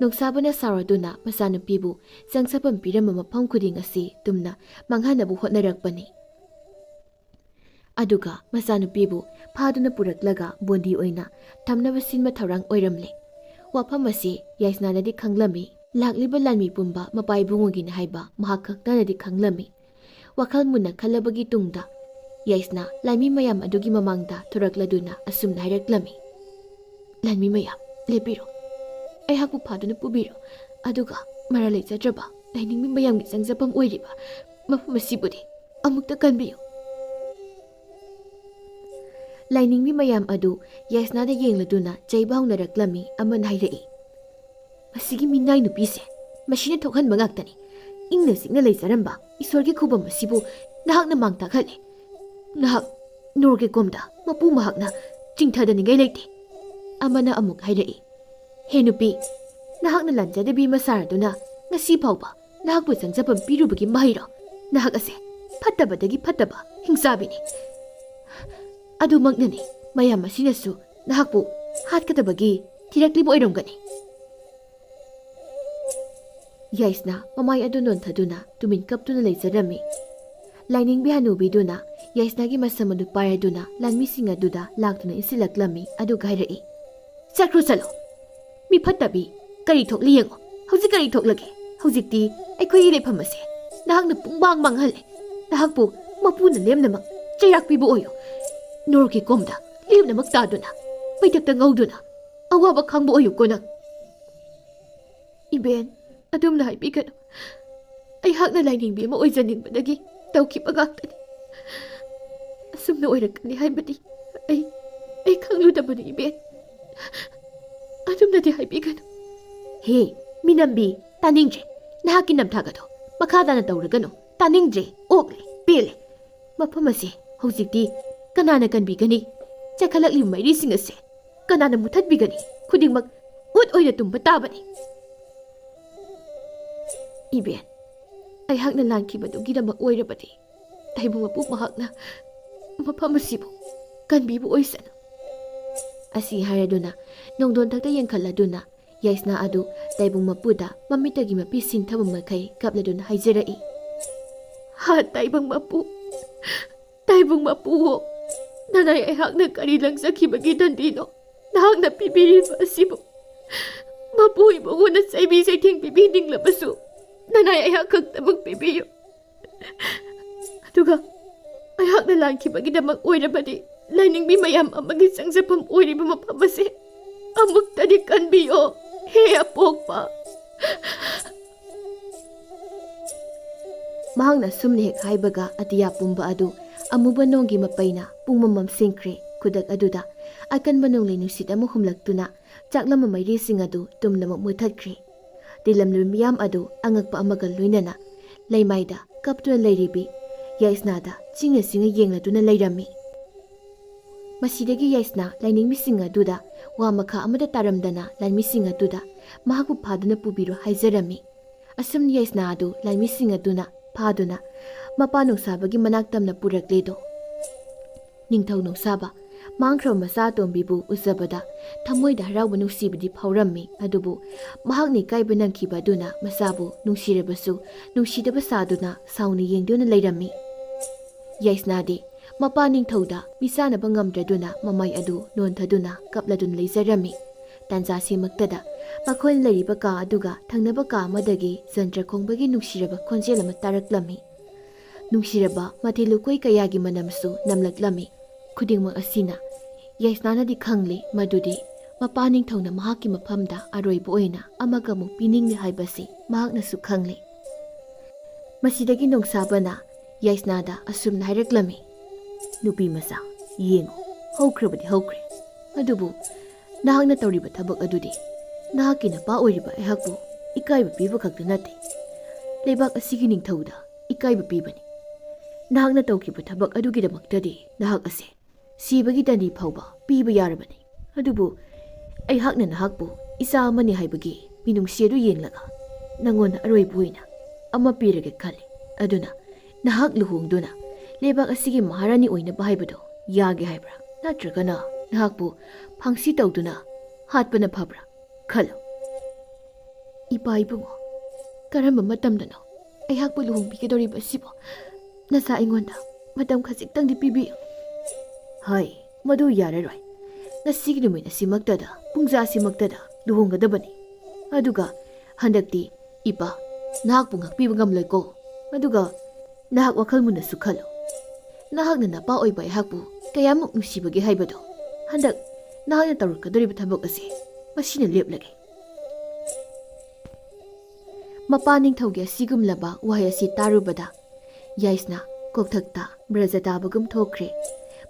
ꯅꯣꯡꯁꯥꯕꯅ ꯁꯥꯎꯔꯗꯨꯅ ꯃꯆꯥꯅꯨꯄꯤꯕꯨ ꯆꯪꯖꯐꯝ ꯄꯤꯔꯝꯕ ꯃꯐꯝ ꯈꯨꯗꯤꯡ ꯑꯁꯤ ꯇꯨꯝꯅ ꯃꯥꯡꯍꯟꯅꯕ ꯍꯣꯠꯅꯔꯛꯄꯅꯤ꯫ ꯑꯗꯨꯒ ꯃꯆꯥꯅꯨꯄꯤꯕꯨ ꯐꯥꯗꯨꯅ ꯄꯨꯔꯛꯂꯒ ꯕꯣꯟꯗꯤ ꯑꯣꯏꯅ ꯊꯝꯅꯕ ꯁꯤꯟꯕ ꯊꯧꯔꯥꯡ ꯑꯣꯏꯔꯝꯂꯦ꯫ ꯋꯥꯐꯝ ꯑꯁꯤ ꯌꯥꯏꯁꯅꯥꯅꯗꯤ ꯈꯪꯂꯝꯃꯤ꯫ ꯂꯥꯛꯂꯤꯕ ꯂꯥꯟꯃꯤ ꯄꯨꯝꯕ ꯃꯄꯥ ꯏꯕꯨꯡꯉꯣꯒꯤꯅꯤ ꯍꯥꯏꯕ ꯃꯍꯥꯛ ꯈꯛꯇꯅꯗꯤ ꯈꯪꯂꯝꯃꯤ꯫ ꯋꯥꯈꯜ ꯃꯨꯟꯅ ꯈꯜꯂꯕꯒꯤ ꯇꯨꯡꯗ ꯌꯥꯏꯁꯅꯥ ꯂꯥꯟꯃꯤ ꯃꯌꯥꯝ ꯑꯗꯨꯒꯤ ꯃꯃꯥꯡꯗ ꯊꯣꯔꯛꯂꯗꯨꯅ ꯑꯁꯨꯝꯅ ꯍꯥꯏꯔꯛꯂꯝꯃꯤ, "ꯂꯥꯟꯃꯤ ꯃꯌꯥꯝ, ꯂꯦꯞꯄꯤꯔꯣ꯫ ꯑꯩꯍꯥꯛꯄꯨ ꯐꯥꯗꯨꯅ ꯄꯨꯕꯤꯔꯣ꯫ ꯑꯗꯨꯒ ꯃꯔꯥꯜ ꯂꯩꯖꯗ꯭ꯔꯕ ꯂꯥꯏꯅꯤꯡꯕꯤ ꯃꯌꯥꯝꯒꯤ ꯆꯪꯖꯐꯝ ꯑꯣꯏꯔꯤꯕ ꯃꯐꯝ ꯑꯁꯤꯕꯨꯗꯤ ꯑꯃꯨꯛꯇ ꯀꯟꯕꯤꯌꯨ꯫" ꯂꯥꯏꯅꯤꯡꯕꯤ ꯃꯌꯥꯝ ꯑꯗꯨ ꯌꯥꯏꯁꯅꯥꯗ ꯌꯦꯡꯂꯗꯨꯅ ꯆꯩꯕ ꯍꯧꯅꯔꯛꯂꯝꯃꯤ꯫ ꯑꯃꯅ ꯍꯥꯏꯔꯛꯏ, "ꯃꯁꯤꯒꯤ ꯃꯤꯅꯥꯏ ꯅꯨꯄꯤꯁꯦ, ꯃꯁꯤꯅ ꯊꯣꯛꯍꯟꯕ ꯉꯥꯛꯇꯅꯤ꯫ ꯏꯪꯅ ꯆꯤꯛꯅ ꯂꯩꯖꯔꯝꯕ ꯏꯁꯣꯔꯒꯤ ꯈꯨꯕꯝ ꯑꯁꯤꯕꯨ ꯅꯍꯥꯛꯅ ꯃꯥꯡ ꯇꯥꯛꯍꯜꯂꯦ꯫ ꯅꯍꯥꯛ ꯅꯣꯔꯒꯦꯀꯣꯝꯗ ꯃꯄꯨ ꯃꯍꯥꯛꯅ ꯆꯤꯡꯊꯗꯅꯤꯡꯉꯥꯏ ꯂꯩꯇꯦ꯫" ꯑꯃꯅ ꯑꯃꯨꯛ ꯍꯥꯏꯔꯛꯏ, "ꯍꯦ ꯅꯨꯄꯤ, ꯅꯍꯥꯛꯅ ꯂꯥꯟꯖꯗꯕꯤ ꯑꯃ ꯁꯥꯔꯗꯨꯅ ꯉꯁꯤ ꯐꯥꯎꯕ ꯅꯍꯥꯛꯄꯨ ꯆꯪꯖꯐꯝ ꯄꯤꯔꯨꯕꯒꯤ ꯃꯍꯩꯔꯣ? ꯅꯍꯥꯛ ꯑꯁꯦ ꯐꯠꯇꯕꯗꯒꯤ ꯐꯠꯇꯕ ꯍꯤꯡꯆꯥꯕꯤꯅꯤ꯫ ꯑꯗꯨꯃꯛꯅꯅꯤ ꯃꯌꯥꯝ ꯑꯁꯤꯅꯁꯨ ꯅꯍꯥꯛꯄꯨ ꯍꯥꯠꯀꯗꯕꯒꯤ ꯊꯤꯔꯛꯂꯤꯕ ꯑꯣꯏꯔꯝꯒꯅꯤ꯫" ꯌꯥꯏꯁꯅꯥ ꯃꯃꯥꯏ ꯑꯗꯨ ꯅꯣꯟꯊꯗꯨꯅ ꯇꯨꯃꯤꯟ ꯀꯞꯇꯨꯅ ꯂꯩꯖꯔꯝꯃꯤ꯫ ꯂꯥꯏꯅꯤꯡꯕꯤ ꯍꯅꯨꯕꯤꯗꯨꯅ ꯌꯥꯏꯁꯅꯥꯒꯤ ꯃꯁꯝ ꯑꯗꯨ ꯄꯥꯏꯔꯗꯨꯅ ꯂꯥꯟꯃꯤꯁꯤꯡ ꯑꯗꯨꯗ ꯂꯥꯛꯇꯨꯅ ꯏꯟꯁꯤꯜꯂꯛꯂꯝꯃꯤ꯫ ꯑꯗꯨꯒ ꯍꯥꯏꯔꯛꯏ, "ꯆꯠꯈ꯭ꯔꯣ ꯆꯠꯂꯣ꯫ ꯃꯤ ꯐꯠꯇꯕꯤ, ꯀꯔꯤ ꯊꯣꯛꯂꯤ ꯌꯦꯡꯉꯣ꯫ ꯍꯧꯖꯤꯛ ꯀꯔꯤ ꯊꯣꯛꯂꯒꯦ? ꯍꯧꯖꯤꯛꯇꯤ ꯑꯩꯈꯣꯏꯒꯤ ꯂꯩꯐꯝ ꯑꯁꯦ ꯅꯍꯥꯛꯅ ꯄꯨꯡꯃꯥꯡ ꯃꯥꯡꯍꯜꯂꯦ꯫ ꯅꯍꯥꯛꯄꯨ ꯃꯄꯨꯅ ꯂꯦꯝꯅꯃꯛ ꯆꯩꯔꯥꯛ ꯄꯤꯕ ꯑꯣꯏꯌꯨ꯫ ꯅꯣꯔꯒꯤ ꯀꯣꯝꯗ ꯂꯦꯝꯅꯃꯛ ꯇꯥꯗꯨꯅ, ꯃꯩꯊꯛꯇ ꯉꯧꯗꯨꯅ ꯑꯋꯥꯕ ꯈꯥꯡꯕ ꯑꯣꯏꯌꯨꯀꯣ ꯅꯪ꯫ ꯏꯕꯦꯟ, ꯑꯗꯨꯝꯅ ꯍꯥꯏꯕꯤꯒꯅꯨ꯫ ꯑꯩꯍꯥꯛꯅ ꯂꯥꯏꯅꯤꯡꯕꯤ ꯑꯃ ꯑꯣꯏꯖꯅꯤꯡꯕꯗꯒꯤ ꯇꯧꯈꯤꯕ ꯉꯥꯛꯇꯅꯤ꯫ ꯑꯁꯨꯝꯅ ꯑꯣꯏꯔꯛꯀꯅꯤ ꯍꯥꯏꯕꯗꯤ ꯑꯩ, ꯑꯩ ꯈꯪꯂꯨꯗꯕꯅꯤ ꯏꯕꯦꯟ꯫ ꯑꯗꯨꯝꯅꯗꯤ ꯍꯥꯏꯕꯤꯒꯅꯨ꯫ ꯍꯦ, ꯃꯤꯅꯝꯕꯤ, ꯇꯥꯅꯤꯡꯗ꯭ꯔꯦ꯫ ꯅꯍꯥꯛꯀꯤ ꯅꯝꯊꯥꯛ ꯑꯗꯣ ꯃꯈꯥ ꯇꯥꯅ ꯇꯧꯔꯒꯅꯨ꯫ ꯇꯥꯅꯤꯡꯗ꯭ꯔꯦ, ꯑꯣꯛꯂꯦ, ꯄꯦꯜꯂꯦ꯫ ꯃꯐꯝ ꯑꯁꯦ ꯍꯧꯖꯤꯛꯇꯤ ꯀꯅꯥꯅ ꯀꯟꯕꯤꯒꯅꯤ? ꯆꯦꯟꯈꯠꯂꯛꯂꯤꯕ ꯃꯩꯔꯤꯁꯤꯡ ꯑꯁꯦ ꯀꯅꯥꯅ ꯃꯨꯊꯠꯄꯤꯒꯅꯤ? ꯈꯨꯗꯤꯡꯃꯛ ꯎꯠ ꯑꯣꯏꯅ ꯇꯨꯝꯕ ꯇꯥꯕꯅꯤ꯫ ꯏꯕꯦꯟ, ꯑꯩꯍꯥꯛꯅ ꯂꯥꯟꯈꯤꯕꯗꯨꯒꯤꯗꯃꯛ ꯑꯣꯏꯔꯕꯗꯤ ꯇꯥꯏꯕꯪ ꯃꯄꯨ ꯃꯍꯥꯛꯅ ꯃꯐꯝ ꯑꯁꯤꯕꯨ ꯀꯟꯕꯤꯕ ꯑꯣꯏꯁꯅꯨ꯫ ꯑꯁꯤ ꯍꯥꯏꯔꯗꯨꯅ ꯅꯣꯡꯗꯣꯟꯊꯛꯇ ꯌꯦꯡꯈꯠꯂꯗꯨꯅ ꯌꯥꯏꯁꯅꯥ ꯑꯗꯨ ꯇꯥꯏꯕꯪ ꯃꯄꯨꯗ ꯃꯃꯤꯠꯇꯒꯤ ꯃꯄꯤ ꯁꯤꯟꯊꯕ ꯃꯈꯩ ꯀꯞꯂꯗꯨꯅ ꯍꯥꯏꯖꯔꯛꯏ꯫ ꯍꯥ, ꯇꯥꯏꯕꯪ ꯃꯄꯨ, ꯇꯥꯏꯕꯪ ꯃꯄꯨ, ꯅꯅꯥꯏ ꯑꯩꯍꯥꯛꯅ ꯀꯔꯤ ꯂꯪꯖꯈꯤꯕꯒꯤ ꯗꯟꯗꯤꯅꯣ ꯅꯍꯥꯛꯅ ꯄꯤꯕꯤꯔꯤꯕ ꯑꯁꯤꯕꯨ? ꯃꯄꯨ ꯏꯕꯨꯡꯉꯣꯅ ꯆꯩꯕꯤ ꯆꯩꯊꯦꯡ ꯄꯤꯕꯤꯅꯤꯡꯂꯕꯁꯨ ꯅꯅꯥꯏ ꯑꯩꯍꯥꯛ ꯈꯛꯇꯃꯛ ꯄꯤꯕꯤꯌꯨ꯫ ꯑꯗꯨꯒ ꯑꯩꯍꯥꯛꯅ ꯂꯥꯟꯈꯤꯕꯒꯤꯗꯃꯛ ꯑꯣꯏꯔꯕꯗꯤ ꯂꯥꯏꯅꯤꯡꯕꯤ ꯃꯌꯥꯝ ꯑꯃꯒꯤ ꯆꯪꯖꯐꯝ ꯑꯣꯏꯔꯤꯕ ꯃꯐꯝ ꯑꯁꯦ ꯑꯃꯨꯛꯇꯗꯤ ꯀꯟꯕꯤꯌꯣ, ꯍꯦ ꯑꯄꯣꯛꯄ꯫ ꯃꯍꯥꯛꯅ ꯁꯨꯝꯅ ꯍꯦꯛ ꯍꯥꯏꯕꯒ ꯑꯇꯤꯌꯥ ꯄꯨꯝꯕ ꯑꯗꯨ ꯑꯃꯨꯕ ꯅꯣꯡꯒꯤ ꯃꯄꯩꯅ ꯄꯨꯡꯃꯝ ꯃꯝꯁꯤꯟꯈ꯭ꯔꯦ꯫ ꯈꯨꯗꯛ ꯑꯗꯨꯗ ꯑꯀꯟꯕ ꯅꯣꯡꯂꯩ ꯅꯨꯡꯁꯤꯠ ꯑꯃ ꯍꯨꯝꯂꯛꯇꯨꯅ ꯆꯥꯛꯂꯝꯕ ꯃꯩꯔꯤꯁꯤꯡ ꯑꯗꯨ ꯇꯨꯝꯅꯃꯛ ꯃꯨꯊꯠꯈ꯭ꯔꯦ꯫ ꯇꯤꯜꯂꯝꯂꯤꯕ ꯃꯤꯌꯥꯝ ꯑꯗꯨ ꯑꯉꯛꯄ ꯑꯃꯒ ꯂꯣꯏꯅꯅ ꯂꯩꯃꯥꯏꯗ ꯀꯞꯇꯨꯅ ꯂꯩꯔꯤꯕꯤ ꯌꯥꯏꯁꯅꯥꯗ ꯆꯤꯡꯅ ꯆꯤꯡꯅ ꯌꯦꯡꯂꯗꯨꯅ ꯂꯩꯔꯝꯃꯤ꯫ ꯃꯁꯤꯗꯒꯤ ꯌꯥꯏꯁꯅꯥ ꯂꯥꯏꯅꯤꯡꯕꯤꯁꯤꯡ ꯑꯗꯨꯗ ꯋꯥ ꯃꯈꯥ ꯑꯃꯠꯇ ꯇꯥꯔꯝꯗꯅ ꯂꯥꯟꯃꯤꯁꯤꯡ ꯑꯗꯨꯗ ꯃꯍꯥꯛꯄꯨ ꯐꯥꯗꯨꯅ ꯄꯨꯕꯤꯔꯣ ꯍꯥꯏꯖꯔꯝꯃꯤ꯫ ꯑꯁꯨꯝꯅ ꯌꯥꯏꯁꯅꯥ ꯑꯗꯨ ꯂꯥꯟꯃꯤꯁꯤꯡ ꯑꯗꯨꯅ ꯐꯥꯗꯨꯅ ꯃꯄꯥ ꯅꯣꯡꯁꯥꯕꯒꯤ ꯃꯅꯥꯛ ꯇꯝꯅ ꯄꯨꯔꯛꯂꯦꯗꯣ꯫ ꯅꯤꯡꯊꯧ ꯅꯣꯡꯁꯥꯕ, ꯃꯥꯡꯈ꯭ꯔꯕ ꯃꯆꯥ ꯑꯇꯣꯝꯕꯤꯕꯨ ꯎꯖꯕꯗ ꯊꯃꯣꯏꯗ ꯍꯔꯥꯎꯕ ꯅꯨꯡꯁꯤꯕꯗꯤ ꯐꯥꯎꯔꯝꯃꯤ, ꯑꯗꯨꯕꯨ ꯃꯍꯥꯛꯅ ꯏꯀꯥꯏꯕ ꯅꯪꯈꯤꯕ ꯑꯗꯨꯅ ꯃꯆꯥꯕꯨ ꯅꯨꯡꯁꯤꯔꯕꯁꯨ ꯅꯨꯡꯁꯤꯗꯕ ꯁꯥꯗꯨꯅ ꯁꯥꯎꯅ ꯌꯦꯡꯗꯨꯅ ꯂꯩꯔꯝꯃꯤ꯫ ꯌꯥꯏꯁꯅꯥꯗꯤ ꯃꯄꯥ ꯅꯤꯡꯊꯧꯗ ꯃꯤꯆꯥꯟꯅꯕ ꯉꯝꯗ꯭ꯔꯗꯨꯅ ꯃꯃꯥꯏ ꯑꯗꯨ ꯅꯣꯟꯊꯗꯨꯅ ꯀꯞꯂꯗꯨꯅ ꯂꯩꯖꯔꯝꯃꯤ꯫ ꯇꯥꯟꯖꯥ ꯁꯤꯃꯛꯇꯗ ꯃꯈꯣꯏꯅ ꯂꯩꯔꯤꯕ ꯀꯥ ꯑꯗꯨꯒ ꯊꯪꯅꯕ ꯀꯥ ꯑꯃꯗꯒꯤ ꯖꯟꯇ꯭ꯔ ꯈꯣꯡꯕꯒꯤ ꯅꯨꯡꯁꯤꯔꯕ ꯈꯣꯟꯖꯦꯜ ꯑꯃ ꯇꯥꯔꯛꯂꯝꯃꯤ꯫ ꯅꯨꯡꯁꯤꯔꯕ ꯃꯊꯤ ꯂꯨꯀꯣꯏ ꯀꯌꯥꯒꯤ ꯃꯅꯝꯁꯨ ꯅꯝꯂꯛꯂꯝꯃꯤ꯫ ꯈꯨꯗꯤꯡꯃꯛ ꯑꯁꯤꯅ ꯌꯥꯏꯁꯅꯥꯅꯗꯤ ꯈꯪꯂꯤ ꯃꯗꯨꯗꯤ ꯃꯄꯥ ꯅꯤꯡꯊꯧꯅ ꯃꯍꯥꯛꯀꯤ ꯃꯐꯝꯗ ꯑꯔꯣꯏꯕ ꯑꯣꯏꯅ ꯑꯃꯒ ꯑꯃꯨꯛ ꯄꯤꯅꯤꯡꯂꯤ ꯍꯥꯏꯕꯁꯤ ꯃꯍꯥꯛꯅꯁꯨ ꯈꯪꯂꯤ꯫ ꯃꯁꯤꯗꯒꯤ ꯅꯣꯡꯁꯥꯕꯅ ꯌꯥꯏꯁꯅꯥꯗ ꯑꯁꯨꯝꯅ ꯍꯥꯏꯔꯛꯂꯝꯃꯤ, "ꯅꯨꯄꯤ ꯃꯆꯥ, ꯌꯦꯡꯉꯨ, ꯍꯧꯈ꯭ꯔꯕꯗꯤ ꯍꯧꯈ꯭ꯔꯦ, ꯑꯗꯨꯕꯨ ꯅꯍꯥꯛꯅ ꯇꯧꯔꯤꯕ ꯊꯕꯛ ꯑꯗꯨꯗꯤ ꯅꯍꯥꯛꯀꯤ ꯅꯄꯥ ꯑꯣꯏꯔꯤꯕ ꯑꯩꯍꯥꯛꯄꯨ ꯏꯀꯥꯏꯕ ꯄꯤꯕ ꯈꯛꯇ ꯅꯠꯇꯦ, ꯂꯩꯕꯥꯛ ꯑꯁꯤꯒꯤ ꯅꯤꯡꯊꯧꯗ ꯏꯀꯥꯏꯕ ꯄꯤꯕꯅꯤ꯫ ꯅꯍꯥꯛꯅ ꯇꯧꯈꯤꯕ ꯊꯕꯛ ꯑꯗꯨꯒꯤꯗꯃꯛꯇꯗꯤ ꯅꯍꯥꯛ ꯑꯁꯦ ꯁꯤꯕꯒꯤ ꯗꯟꯗꯤ ꯐꯥꯎꯕ ꯄꯤꯕ ꯌꯥꯔꯕꯅꯤ꯫ ꯑꯗꯨꯕꯨ ꯑꯩꯍꯥꯛꯅ ꯅꯍꯥꯛꯄꯨ ꯏꯆꯥ ꯑꯃꯅꯤ ꯍꯥꯏꯕꯒꯤ ꯃꯤꯅꯨꯡꯁꯤ ꯑꯗꯨ ꯌꯦꯡꯂꯒ ꯅꯉꯣꯟꯗ ꯑꯔꯣꯏꯕ ꯑꯣꯏꯅ ꯑꯃ ꯄꯤꯔꯒꯦ ꯈꯜꯂꯤ꯫ ꯑꯗꯨꯅ ꯅꯍꯥꯛ ꯂꯨꯍꯣꯡꯗꯨꯅ ꯂꯩꯕꯥꯛ ꯑꯁꯤꯒꯤ ꯃꯍꯥꯔꯥꯅꯤ ꯑꯣꯏꯅꯕ ꯍꯥꯏꯕꯗꯣ ꯌꯥꯒꯦ ꯍꯥꯏꯕ꯭ꯔꯥ? ꯅꯠꯇ꯭ꯔꯒꯅ ꯅꯍꯥꯛꯄꯨ ꯐꯥꯡꯁꯤ ꯇꯧꯗꯨꯅ ꯍꯥꯠꯄꯅ ꯐꯕ꯭ꯔꯥ? ꯈꯜꯂꯨ꯫" "ꯏꯄꯥ ꯏꯕꯨꯡꯉꯣ, ꯀꯔꯝꯕ ꯃꯇꯝꯗꯅꯣ ꯑꯩꯍꯥꯛꯄꯨ ꯂꯨꯍꯣꯡꯕꯤꯒꯗꯧꯔꯤꯕ ꯑꯁꯤꯕꯣ? ꯅꯆꯥ ꯑꯩꯉꯣꯟꯗ ꯃꯇꯝ ꯈꯖꯤꯛꯇꯪꯗꯤ ꯄꯤꯕꯤꯌꯨ꯫" "ꯍꯥꯏ, ꯃꯗꯨ ꯌꯥꯔꯔꯣꯏ꯫ ꯉꯁꯤꯒꯤ ꯅꯨꯃꯤꯠ ꯑꯁꯤꯃꯛꯇꯗ, ꯄꯨꯡꯖꯥ ꯑꯁꯤꯃꯛꯇꯗ ꯂꯨꯍꯣꯡꯒꯗꯕꯅꯤ꯫ ꯑꯗꯨꯒ ꯍꯟꯗꯛꯇꯤ ꯏꯄꯥ ꯅꯍꯥꯛꯄꯨ ꯉꯥꯛꯄꯤꯕ ꯉꯝꯂꯣꯏꯀꯣ꯫ ꯑꯗꯨꯒ ꯅꯍꯥꯛ ꯋꯥꯈꯜ ꯃꯨꯟꯅꯁꯨ ꯈꯜꯂꯨ꯫ ꯅꯍꯥꯛꯅ ꯅꯄꯥ ꯑꯣꯏꯕ ꯑꯩꯍꯥꯛꯄꯨ ꯀꯌꯥꯃꯨꯛ ꯅꯨꯡꯁꯤꯕꯒꯦ ꯍꯥꯏꯕꯗꯣ ꯍꯟꯗꯛ ꯅꯍꯥꯛꯅ ꯇꯧꯔꯛꯀꯗꯧꯔꯤꯕ ꯊꯕꯛ ꯑꯁꯦ ꯃꯁꯤꯅ ꯂꯦꯞꯂꯒꯦ꯫" ꯃꯄꯥ ꯅꯤꯡꯊꯧꯒꯤ ꯑꯁꯤꯒꯨꯝꯂꯕ ꯋꯥꯍꯩ ꯑꯁꯤ ꯇꯥꯔꯨꯕꯗ ꯌꯥꯏꯁꯅꯥ ꯀꯣꯛꯊꯛꯇ ꯕ꯭ꯔꯖ ꯇꯥꯕꯒꯨꯝ ꯊꯣꯛꯈ꯭ꯔꯦ꯫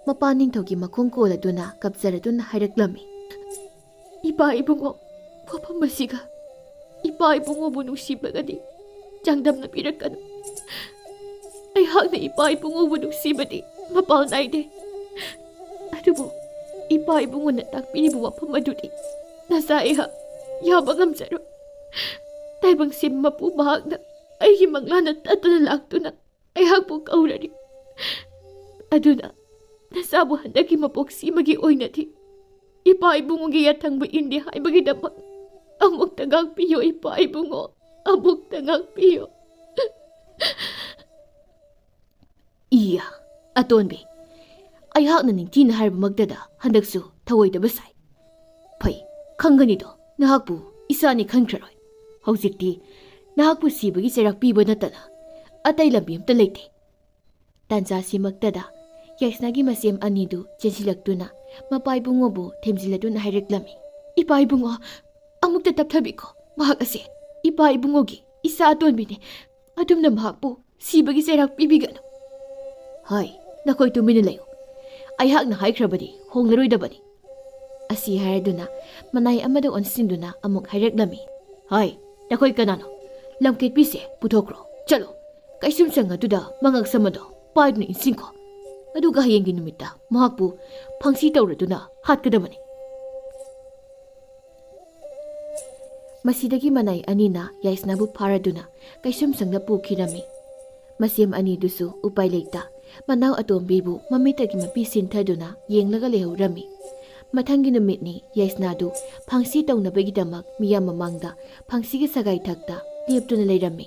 ꯃꯄꯥ ꯅꯤꯡꯊꯧꯒꯤ ꯃꯈꯣꯡ ꯀꯣꯜꯂꯗꯨꯅ ꯀꯞꯆꯔꯗꯨꯅ ꯍꯥꯏꯔꯛꯂꯝꯃꯤ, "ꯏꯄꯥ ꯏꯕꯨꯡꯉꯣ, ꯋꯥꯐꯝ ꯑꯁꯤꯒ ꯏꯄꯥ ꯏꯕꯨꯡꯉꯣꯕꯨ ꯅꯨꯡꯁꯤꯕꯒꯗꯤ ꯆꯥꯡꯗꯝꯅꯕꯤꯔꯛꯀꯅꯨ꯫ ꯑꯩꯍꯥꯛꯅ ꯏꯄꯥ ꯏꯕꯨꯡꯉꯣꯕꯨ ꯅꯨꯡꯁꯤꯕꯗꯤ ꯃꯄꯥꯜ ꯅꯥꯏꯗꯦ꯫ ꯑꯗꯨꯕꯨ ꯏꯄꯥ ꯏꯕꯨꯡꯉꯣꯅ ꯇꯥꯛꯄꯤꯔꯤꯕ ꯋꯥꯐꯝ ꯑꯗꯨꯗꯤ ꯅꯆꯥ ꯑꯩꯍꯥꯛ ꯌꯥꯕ ꯉꯝꯖꯔꯣꯏ꯫ ꯇꯥꯏꯕꯪꯁꯤꯕ ꯃꯄꯨ ꯃꯍꯥꯛꯅ ꯑꯩꯒꯤ ꯃꯪꯂꯥꯟꯗ ꯇꯠꯇꯅ ꯂꯥꯛꯇꯨꯅ ꯑꯩꯍꯥꯛꯄꯨ ꯀꯧꯔꯔꯤ꯫ ꯑꯗꯨꯅ ꯅꯆꯥꯕꯨ ꯍꯟꯗꯛꯀꯤ ꯃꯄꯣꯛꯁꯤꯃꯒꯤ ꯑꯣꯏꯅꯗꯤ ꯏꯄꯥ ꯏꯕꯨꯡꯉꯣꯒꯤ ꯌꯥꯊꯪꯕ ꯏꯟꯗꯦ ꯍꯥꯏꯕꯒꯤꯗꯃꯛ ꯑꯃꯨꯛꯇ ꯉꯥꯛꯄꯤꯌꯨ, ꯏꯄꯥ ꯏꯕꯨꯡꯉꯣ, ꯑꯃꯨꯛꯇ ꯉꯥꯛꯄꯤꯌꯨ꯫" "ꯏꯌꯥ, ꯑꯇꯣꯟꯕꯤ, ꯑꯩꯍꯥꯛꯅ ꯅꯤꯡꯊꯤꯅ ꯍꯥꯏꯔꯕꯃꯛꯇꯗ ꯍꯟꯗꯛꯁꯨ ꯊꯧꯑꯣꯏꯗꯕ ꯁꯥꯏ꯫ ꯐꯩ, ꯈꯪꯒꯅꯤꯗꯣ, ꯅꯍꯥꯛꯄꯨ ꯏꯆꯥꯅꯤ ꯈꯟꯈ꯭ꯔꯔꯣꯏ꯫ ꯍꯧꯖꯤꯛꯇꯤ ꯅꯍꯥꯛꯄꯨ ꯁꯤꯕꯒꯤ ꯆꯩꯔꯥꯛ ꯄꯤꯕ ꯅꯠꯇꯅ ꯑꯇꯩ ꯂꯝꯕꯤ ꯑꯃꯠꯇ ꯂꯩꯇꯦ꯫" ꯇꯥꯟꯖꯥꯁꯤꯃꯛꯇꯗ ꯌꯥꯏꯁꯅꯥꯒꯤ ꯃꯁꯦꯝ ꯑꯅꯤꯗꯨ ꯆꯦꯟꯁꯤꯜꯂꯛꯇꯨꯅ ꯃꯄꯥ ꯏꯕꯨꯡꯉꯣꯕꯨ ꯊꯦꯝꯖꯤꯜꯂꯗꯨꯅ ꯍꯥꯏꯔꯛꯂꯝꯃꯤ꯫ "ꯏꯄꯥ ꯏꯕꯨꯡꯉꯣ, ꯑꯃꯨꯛꯇ ꯇꯞꯊꯕꯤꯈꯣ꯫ ꯃꯍꯥꯛ ꯑꯁꯦ ꯏꯄꯥ ꯏꯕꯨꯡꯉꯣꯒꯤ ꯏꯆꯥ ꯑꯇꯣꯟꯕꯤꯅꯤ꯫ ꯑꯗꯨꯝꯅ ꯃꯍꯥꯛꯄꯨ ꯁꯤꯕꯒꯤ ꯆꯩꯔꯥꯛ ꯄꯤꯕꯤꯒꯅꯨ꯫" "ꯍꯣꯏ, ꯅꯈꯣꯏ ꯇꯨꯃꯤꯟꯅ ꯂꯩꯌꯨ꯫ ꯑꯩꯍꯥꯛꯅ ꯍꯥꯏꯈ꯭ꯔꯕꯗꯤ ꯍꯣꯡꯂꯔꯣꯏꯗꯕꯅꯤ꯫" ꯑꯁꯤ ꯍꯥꯏꯔꯗꯨꯅ ꯃꯅꯥꯏ ꯑꯃꯗ ꯑꯣꯟꯁꯤꯟꯗꯨꯅ ꯑꯃꯨꯛ ꯍꯥꯏꯔꯛꯂꯝꯃꯤ꯫ "ꯍꯣꯏ, ꯅꯈꯣꯏ ꯀꯅꯥꯅꯣ? ꯂꯝꯀꯦꯠꯄꯤꯁꯦ ꯄꯨꯊꯣꯛꯈ꯭ꯔꯣ꯫ ꯆꯠꯂꯣ, ꯀꯩꯁꯨꯝꯁꯪ ꯑꯗꯨꯗ ꯃꯉꯛ ꯁꯝ ꯑꯗꯣ ꯄꯥꯏꯗꯨꯅ ꯏꯟꯁꯤꯟꯈꯣ꯫ ꯑꯗꯨꯒ ꯍꯌꯦꯡꯒꯤ ꯅꯨꯃꯤꯠꯇ ꯃꯍꯥꯛꯄꯨ ꯐꯪꯁꯤ ꯇꯧꯔꯗꯨꯅ ꯍꯥꯠꯀꯗꯕꯅꯤ꯫" ꯃꯁꯤꯗꯒꯤ ꯃꯅꯥꯏ ꯑꯅꯤꯅ ꯌꯥꯏꯁꯅꯥꯕꯨ ꯐꯥꯔꯗꯨꯅ ꯀꯩꯁꯨꯝꯁꯪꯗ ꯄꯨꯈꯤꯔꯝꯃꯤ꯫ ꯃꯁꯦꯝ ꯑꯅꯤꯗꯨꯁꯨ ꯎꯄꯥꯏ ꯂꯩꯇ ꯃꯅꯥꯎ ꯑꯇꯣꯝꯕꯤꯕꯨ ꯃꯃꯤꯠꯇꯒꯤ ꯃꯄꯤ ꯁꯤꯟꯊꯗꯨꯅ ꯌꯦꯡꯂꯒ ꯂꯩꯍꯧꯔꯝꯃꯤ꯫ ꯃꯊꯪꯒꯤ ꯅꯨꯃꯤꯠꯅꯤ ꯌꯥꯏꯁꯅꯥꯗꯨ ꯐꯪꯁꯤ ꯇꯧꯅꯕꯒꯤꯗꯃꯛ ꯃꯤꯌꯥꯝ ꯃꯃꯥꯡꯗ ꯐꯪꯁꯤꯒꯤ ꯁꯒꯥꯏ ꯊꯛꯇ ꯂꯦꯞꯇꯨꯅ ꯂꯩꯔꯝꯃꯤ꯫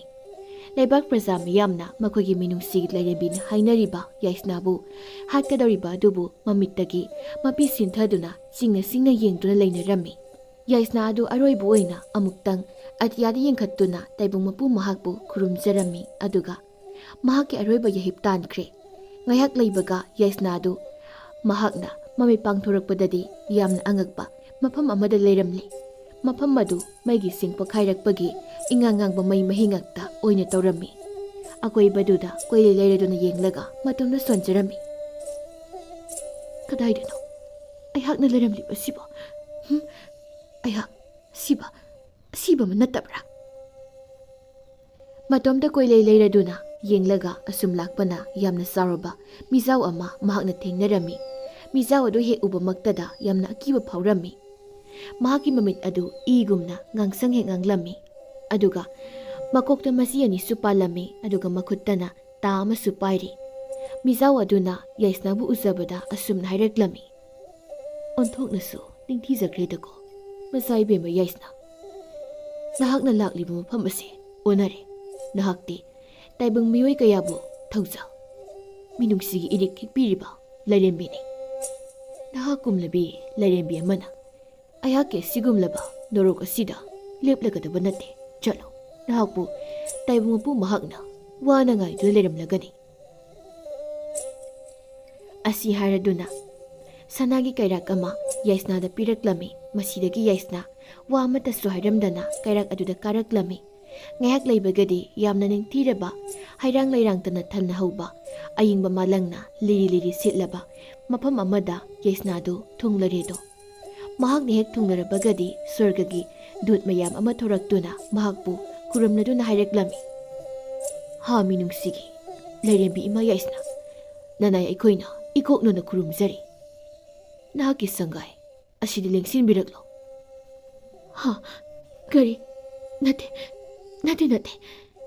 ꯂꯩꯕꯥꯛ ꯄ꯭ꯔꯖꯥ ꯃꯤꯌꯥꯝꯅ ꯃꯈꯣꯏꯒꯤ ꯃꯤꯅꯨꯡꯁꯤꯒꯤ ꯂꯥꯏꯔꯦꯝꯕꯤꯅ ꯍꯥꯏꯅꯔꯤꯕ ꯌꯥꯏꯁꯅꯥꯕꯨ ꯍꯥꯠꯀꯗꯧꯔꯤꯕ ꯑꯗꯨꯕꯨ ꯃꯃꯤꯠꯇꯒꯤ ꯃꯄꯤ ꯁꯤꯟꯊꯗꯨꯅ ꯆꯤꯡꯅ ꯆꯤꯡꯅ ꯌꯦꯡꯗꯨꯅ ꯂꯩꯅꯔꯝꯃꯤ꯫ ꯌꯥꯏꯁꯅꯥ ꯑꯗꯨ ꯑꯔꯣꯏꯕ ꯑꯣꯏꯅ ꯑꯃꯨꯛꯇꯪ ꯑꯇꯤꯌꯥꯗ ꯌꯦꯡꯈꯠꯇꯨꯅ ꯇꯥꯏꯕꯪ ꯃꯄꯨ ꯃꯍꯥꯛꯄꯨ ꯈꯨꯔꯨꯝꯖꯔꯝꯃꯤ꯫ ꯑꯗꯨꯒ ꯃꯍꯥꯛꯀꯤ ꯑꯔꯣꯏꯕ ꯌꯥꯍꯤꯞ ꯇꯥꯟꯈ꯭ꯔꯦ꯫ ꯉꯥꯏꯍꯥꯛ ꯂꯩꯕꯒ ꯌꯥꯏꯁꯅꯥ ꯑꯗꯨ ꯃꯍꯥꯛꯅ ꯃꯃꯤꯠ ꯄꯥꯡꯊꯣꯔꯛꯄꯗꯗꯤ ꯌꯥꯝꯅ ꯑꯉꯛꯄ ꯃꯐꯝ ꯑꯃꯗ ꯂꯩꯔꯝꯂꯤ꯫ ꯃꯐꯝ ꯑꯗꯨ ꯃꯩꯒꯤ ꯁꯤꯡ ꯄꯣꯈꯥꯏꯔꯛꯄꯒꯤ ꯏꯉꯥꯡ ꯉꯥꯡꯕ ꯃꯩ ꯃꯍꯤ ꯉꯥꯛꯇ ꯑꯣꯏꯅ ꯇꯧꯔꯝꯃꯤ꯫ ꯑꯀꯣꯏꯕꯗꯨꯗ ꯀꯣꯏꯂꯩ ꯂꯩꯔꯗꯨꯅ ꯌꯦꯡꯂꯒ ꯃꯇꯣꯝꯇ ꯁꯣꯟꯖꯔꯝꯃꯤ꯫ "ꯀꯗꯥꯏꯗꯅꯣ ꯑꯩꯍꯥꯛꯅ ꯂꯩꯔꯝꯂꯤꯕꯁꯤꯕꯣ? ꯍꯨꯝ? ꯑꯩꯍꯥꯛ ꯁꯤꯕ, ꯁꯤꯕ ꯑꯃ ꯅꯠꯇꯕ꯭ꯔꯥ?" ꯃꯇꯣꯝꯇ ꯀꯣꯏꯂꯩ ꯂꯩꯔꯗꯨꯅ ꯌꯦꯡꯂꯒ ꯑꯁꯨꯝ ꯂꯥꯛꯄꯅ ꯌꯥꯝꯅ ꯆꯥꯎꯔꯕ ꯃꯤꯖꯥꯎ ꯑꯃ ꯃꯍꯥꯛꯅ ꯊꯦꯡꯅꯔꯝꯃꯤ꯫ ꯃꯤꯖꯥꯎ ꯑꯗꯨ ꯍꯦꯛ ꯎꯕꯃꯛꯇꯗ ꯌꯥꯝꯅ ꯑꯀꯤꯕ ꯐꯥꯎꯔꯝꯃꯤ꯫ ꯃꯍꯥꯛꯀꯤ ꯃꯃꯤꯠ ꯑꯗꯨ ꯏꯒꯨꯝꯅ ꯉꯥꯡꯁꯪ ꯍꯦꯛ ꯉꯥꯡꯂꯝꯃꯤ꯫ ꯑꯗꯨꯒ ꯃꯀꯣꯛꯇ ꯃꯆꯤ ꯑꯅꯤꯁꯨ ꯄꯥꯜꯂꯝꯃꯤ, ꯑꯗꯨꯒ ꯃꯈꯨꯠꯇꯅ ꯇꯥ ꯑꯃꯁꯨ ꯄꯥꯏꯔꯤ꯫ ꯃꯤꯖꯥꯎ ꯑꯗꯨꯅ ꯌꯥꯏꯁꯅꯥꯕꯨ ꯎꯖꯕꯗ ꯑꯁꯨꯝꯅ ꯍꯥꯏꯔꯛꯂꯝꯃꯤ꯫ "ꯑꯣꯟꯊꯣꯛꯅꯁꯨ ꯅꯤꯡꯊꯤꯖꯈ꯭ꯔꯦꯗꯀꯣ, ꯃꯆꯥ ꯏꯕꯦꯝꯃ ꯌꯥꯏꯁꯅꯥ꯫ ꯅꯍꯥꯛꯅ ꯂꯥꯛꯂꯤꯕ ꯃꯐꯝ ꯑꯁꯤ ꯑꯣꯟꯅꯔꯦ꯫ ꯅꯍꯥꯛꯇꯤ ꯇꯥꯏꯕꯪ ꯃꯤꯑꯣꯏ ꯀꯌꯥꯕꯨ ꯊꯧꯖꯥꯜ, ꯃꯤꯅꯨꯡꯁꯤꯒꯤ ꯏꯔꯤꯛ ꯍꯤꯛꯄꯤꯔꯤꯕ ꯂꯥꯏꯔꯦꯝꯕꯤꯅꯤ꯫ ꯅꯍꯥꯛꯀꯨꯝꯂꯕꯤ ꯂꯥꯏꯔꯦꯝꯕꯤ ꯑꯃꯅ ꯑꯩꯍꯥꯛꯀꯤ ꯑꯁꯤꯒꯨꯝꯂꯕ ꯅꯣꯔꯣꯛ ꯑꯁꯤꯗ ꯂꯦꯞꯂꯒꯗꯕ ꯅꯠꯇꯦ꯫ ꯆꯠꯂꯣ, ꯅꯍꯥꯛꯄꯨ ꯇꯥꯏꯕꯪ ꯃꯄꯨ ꯃꯍꯥꯛꯅ ꯋꯥꯅ ꯉꯥꯏꯗꯨꯅ ꯂꯩꯔꯝꯂꯒꯅꯤ꯫" ꯑꯁꯤ ꯍꯥꯏꯔꯗꯨꯅ ꯁꯅꯥꯒꯤ ꯀꯩꯔꯥꯛ ꯑꯃ ꯌꯥꯏꯁꯅꯥꯗ ꯄꯤꯔꯛꯂꯝꯃꯤ꯫ ꯃꯁꯤꯗꯒꯤ ꯌꯥꯏꯁꯅꯥ ꯋꯥ ꯑꯃꯠꯇꯁꯨ ꯍꯥꯏꯔꯝꯗꯅ ꯀꯩꯔꯥꯛ ꯑꯗꯨꯗ ꯀꯥꯔꯛꯂꯝꯃꯤ꯫ ꯉꯥꯏꯍꯥꯛ ꯂꯩꯕꯒꯗꯤ ꯌꯥꯝꯅ ꯅꯤꯡꯊꯤꯔꯕ, ꯍꯩꯔꯥꯡ ꯂꯩꯔꯥꯡꯇꯅ ꯊꯜꯅ ꯍꯧꯕ, ꯑꯌꯤꯡꯕ ꯃꯥꯂꯪꯅ ꯂꯤꯔꯤ ꯂꯤꯔꯤ ꯁꯤꯠꯂꯕ ꯃꯐꯝ ꯑꯃꯗ ꯌꯥꯏꯁꯅꯥꯗꯨ ꯊꯨꯡꯂꯔꯦꯗꯣ꯫ ꯃꯍꯥꯛꯅ ꯍꯦꯛ ꯊꯨꯡꯂꯔꯕꯒꯗꯤ ꯁ꯭ꯋꯔꯒꯒꯤ ꯗꯨꯠ ꯃꯌꯥꯝ ꯑꯃ ꯊꯣꯔꯛꯇꯨꯅ ꯃꯍꯥꯛꯄꯨ ꯈꯨꯔꯨꯝꯂꯗꯨꯅ ꯍꯥꯏꯔꯛꯂꯝꯃꯤ, "ꯍꯥ, ꯃꯤꯅꯨꯡꯁꯤꯒꯤ ꯂꯥꯏꯔꯦꯝꯕꯤ ꯏꯃꯥ ꯌꯥꯏꯁꯅꯥ, ꯅꯅꯥꯏ ꯑꯩꯈꯣꯏꯅ ꯏꯀꯣꯛꯅꯅ ꯈꯨꯔꯨꯝꯖꯔꯤ꯫ ꯅꯍꯥꯛꯀꯤ ꯁꯪꯒꯥꯏ ꯑꯁꯤꯗꯤ ꯂꯦꯡꯁꯤꯟꯕꯤꯔꯛꯂꯣ꯫" "ꯍꯥ? ꯀꯔꯤ? ꯅꯠꯇꯦ, ꯅꯠꯇꯦ, ꯅꯠꯇꯦ꯫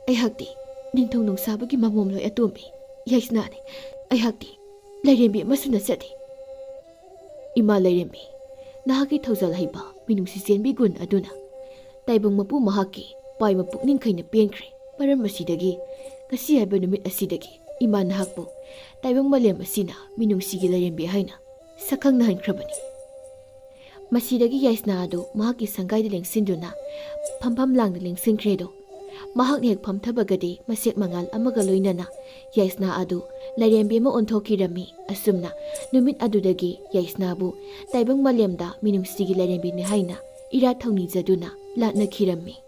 ꯑꯩꯍꯥꯛꯇꯤ ꯅꯤꯡꯊꯧ ꯅꯨꯡꯁꯥꯕꯒꯤ ꯃꯃꯣꯝꯂꯣꯏ ꯑꯇꯣꯝꯕꯤ ꯌꯥꯏꯁꯅꯥꯅꯤ꯫ ꯑꯩꯍꯥꯛꯇꯤ ꯂꯥꯏꯔꯦꯝꯕꯤ ꯑꯃꯁꯨ ꯅꯠꯆꯗꯦ꯫" "ꯏꯃꯥ ꯂꯥꯏꯔꯦꯝꯕꯤ, ꯅꯍꯥꯛꯀꯤ ꯊꯧꯖꯥꯜ ꯍꯩꯕ, ꯃꯤꯅꯨꯡꯁꯤ ꯆꯦꯟꯕꯤ ꯒꯨꯟ ꯑꯗꯨꯅ ꯇꯥꯏꯕꯪ ꯃꯄꯨ ꯃꯍꯥꯛꯀꯤ ꯄꯥꯏꯕ ꯄꯨꯛꯅꯤꯡ ꯈꯩꯅ ꯄꯦꯟꯈ꯭ꯔꯦ꯫ ꯃꯔꯝ ꯑꯁꯤꯗꯒꯤ ꯉꯁꯤ ꯍꯥꯏꯕ ꯅꯨꯃꯤꯠ ꯑꯁꯤꯗꯒꯤ ꯏꯃꯥ ꯅꯍꯥꯛꯄꯨ ꯇꯥꯏꯕꯪ ꯃꯥꯂꯦꯝ ꯑꯁꯤꯅ ꯃꯤꯅꯨꯡꯁꯤꯒꯤ ꯂꯥꯏꯔꯦꯝꯕꯤ ꯍꯥꯏꯅ ꯁꯛꯈꯪꯅꯍꯟꯈ꯭ꯔꯕꯅꯤ꯫" ꯃꯁꯤꯗꯒꯤ ꯌꯥꯏꯁꯅꯥ ꯑꯗꯨ ꯃꯍꯥꯛꯀꯤ ꯁꯪꯒꯥꯏꯗ ꯂꯦꯡꯁꯤꯟꯗꯨꯅ ꯐꯝꯐꯝ ꯂꯥꯡꯗ ꯂꯦꯡꯁꯤꯟꯈ꯭ꯔꯦꯗꯣ꯫ ꯃꯍꯥꯛꯅ ꯍꯦꯛ ꯐꯝꯊꯕꯒꯗꯤ ꯃꯁꯦꯛ ꯃꯉꯥꯜ ꯑꯃꯒ ꯂꯣꯏꯅꯅ ꯌꯥꯏꯁꯅꯥ ꯑꯗꯨ ꯂꯥꯏꯔꯦꯝꯕꯤ ꯑꯃ ꯑꯣꯟꯊꯣꯛꯈꯤꯔꯝꯃꯤ꯫ ꯑꯁꯨꯝꯅ ꯅꯨꯃꯤꯠ ꯑꯗꯨꯗꯒꯤ ꯌꯥꯏꯁꯅꯥꯕꯨ ꯇꯥꯏꯕꯪ ꯃꯥꯂꯦꯝꯗ ꯃꯤꯅꯨꯡꯁꯤꯒꯤ ꯂꯥꯏꯔꯦꯝꯕꯤꯅꯤ ꯍꯥꯏꯅ ꯏꯔꯥꯠ ꯊꯧꯅꯤꯖꯗꯨꯅ ꯂꯥꯠꯅꯈꯤꯔꯝꯃꯤ꯫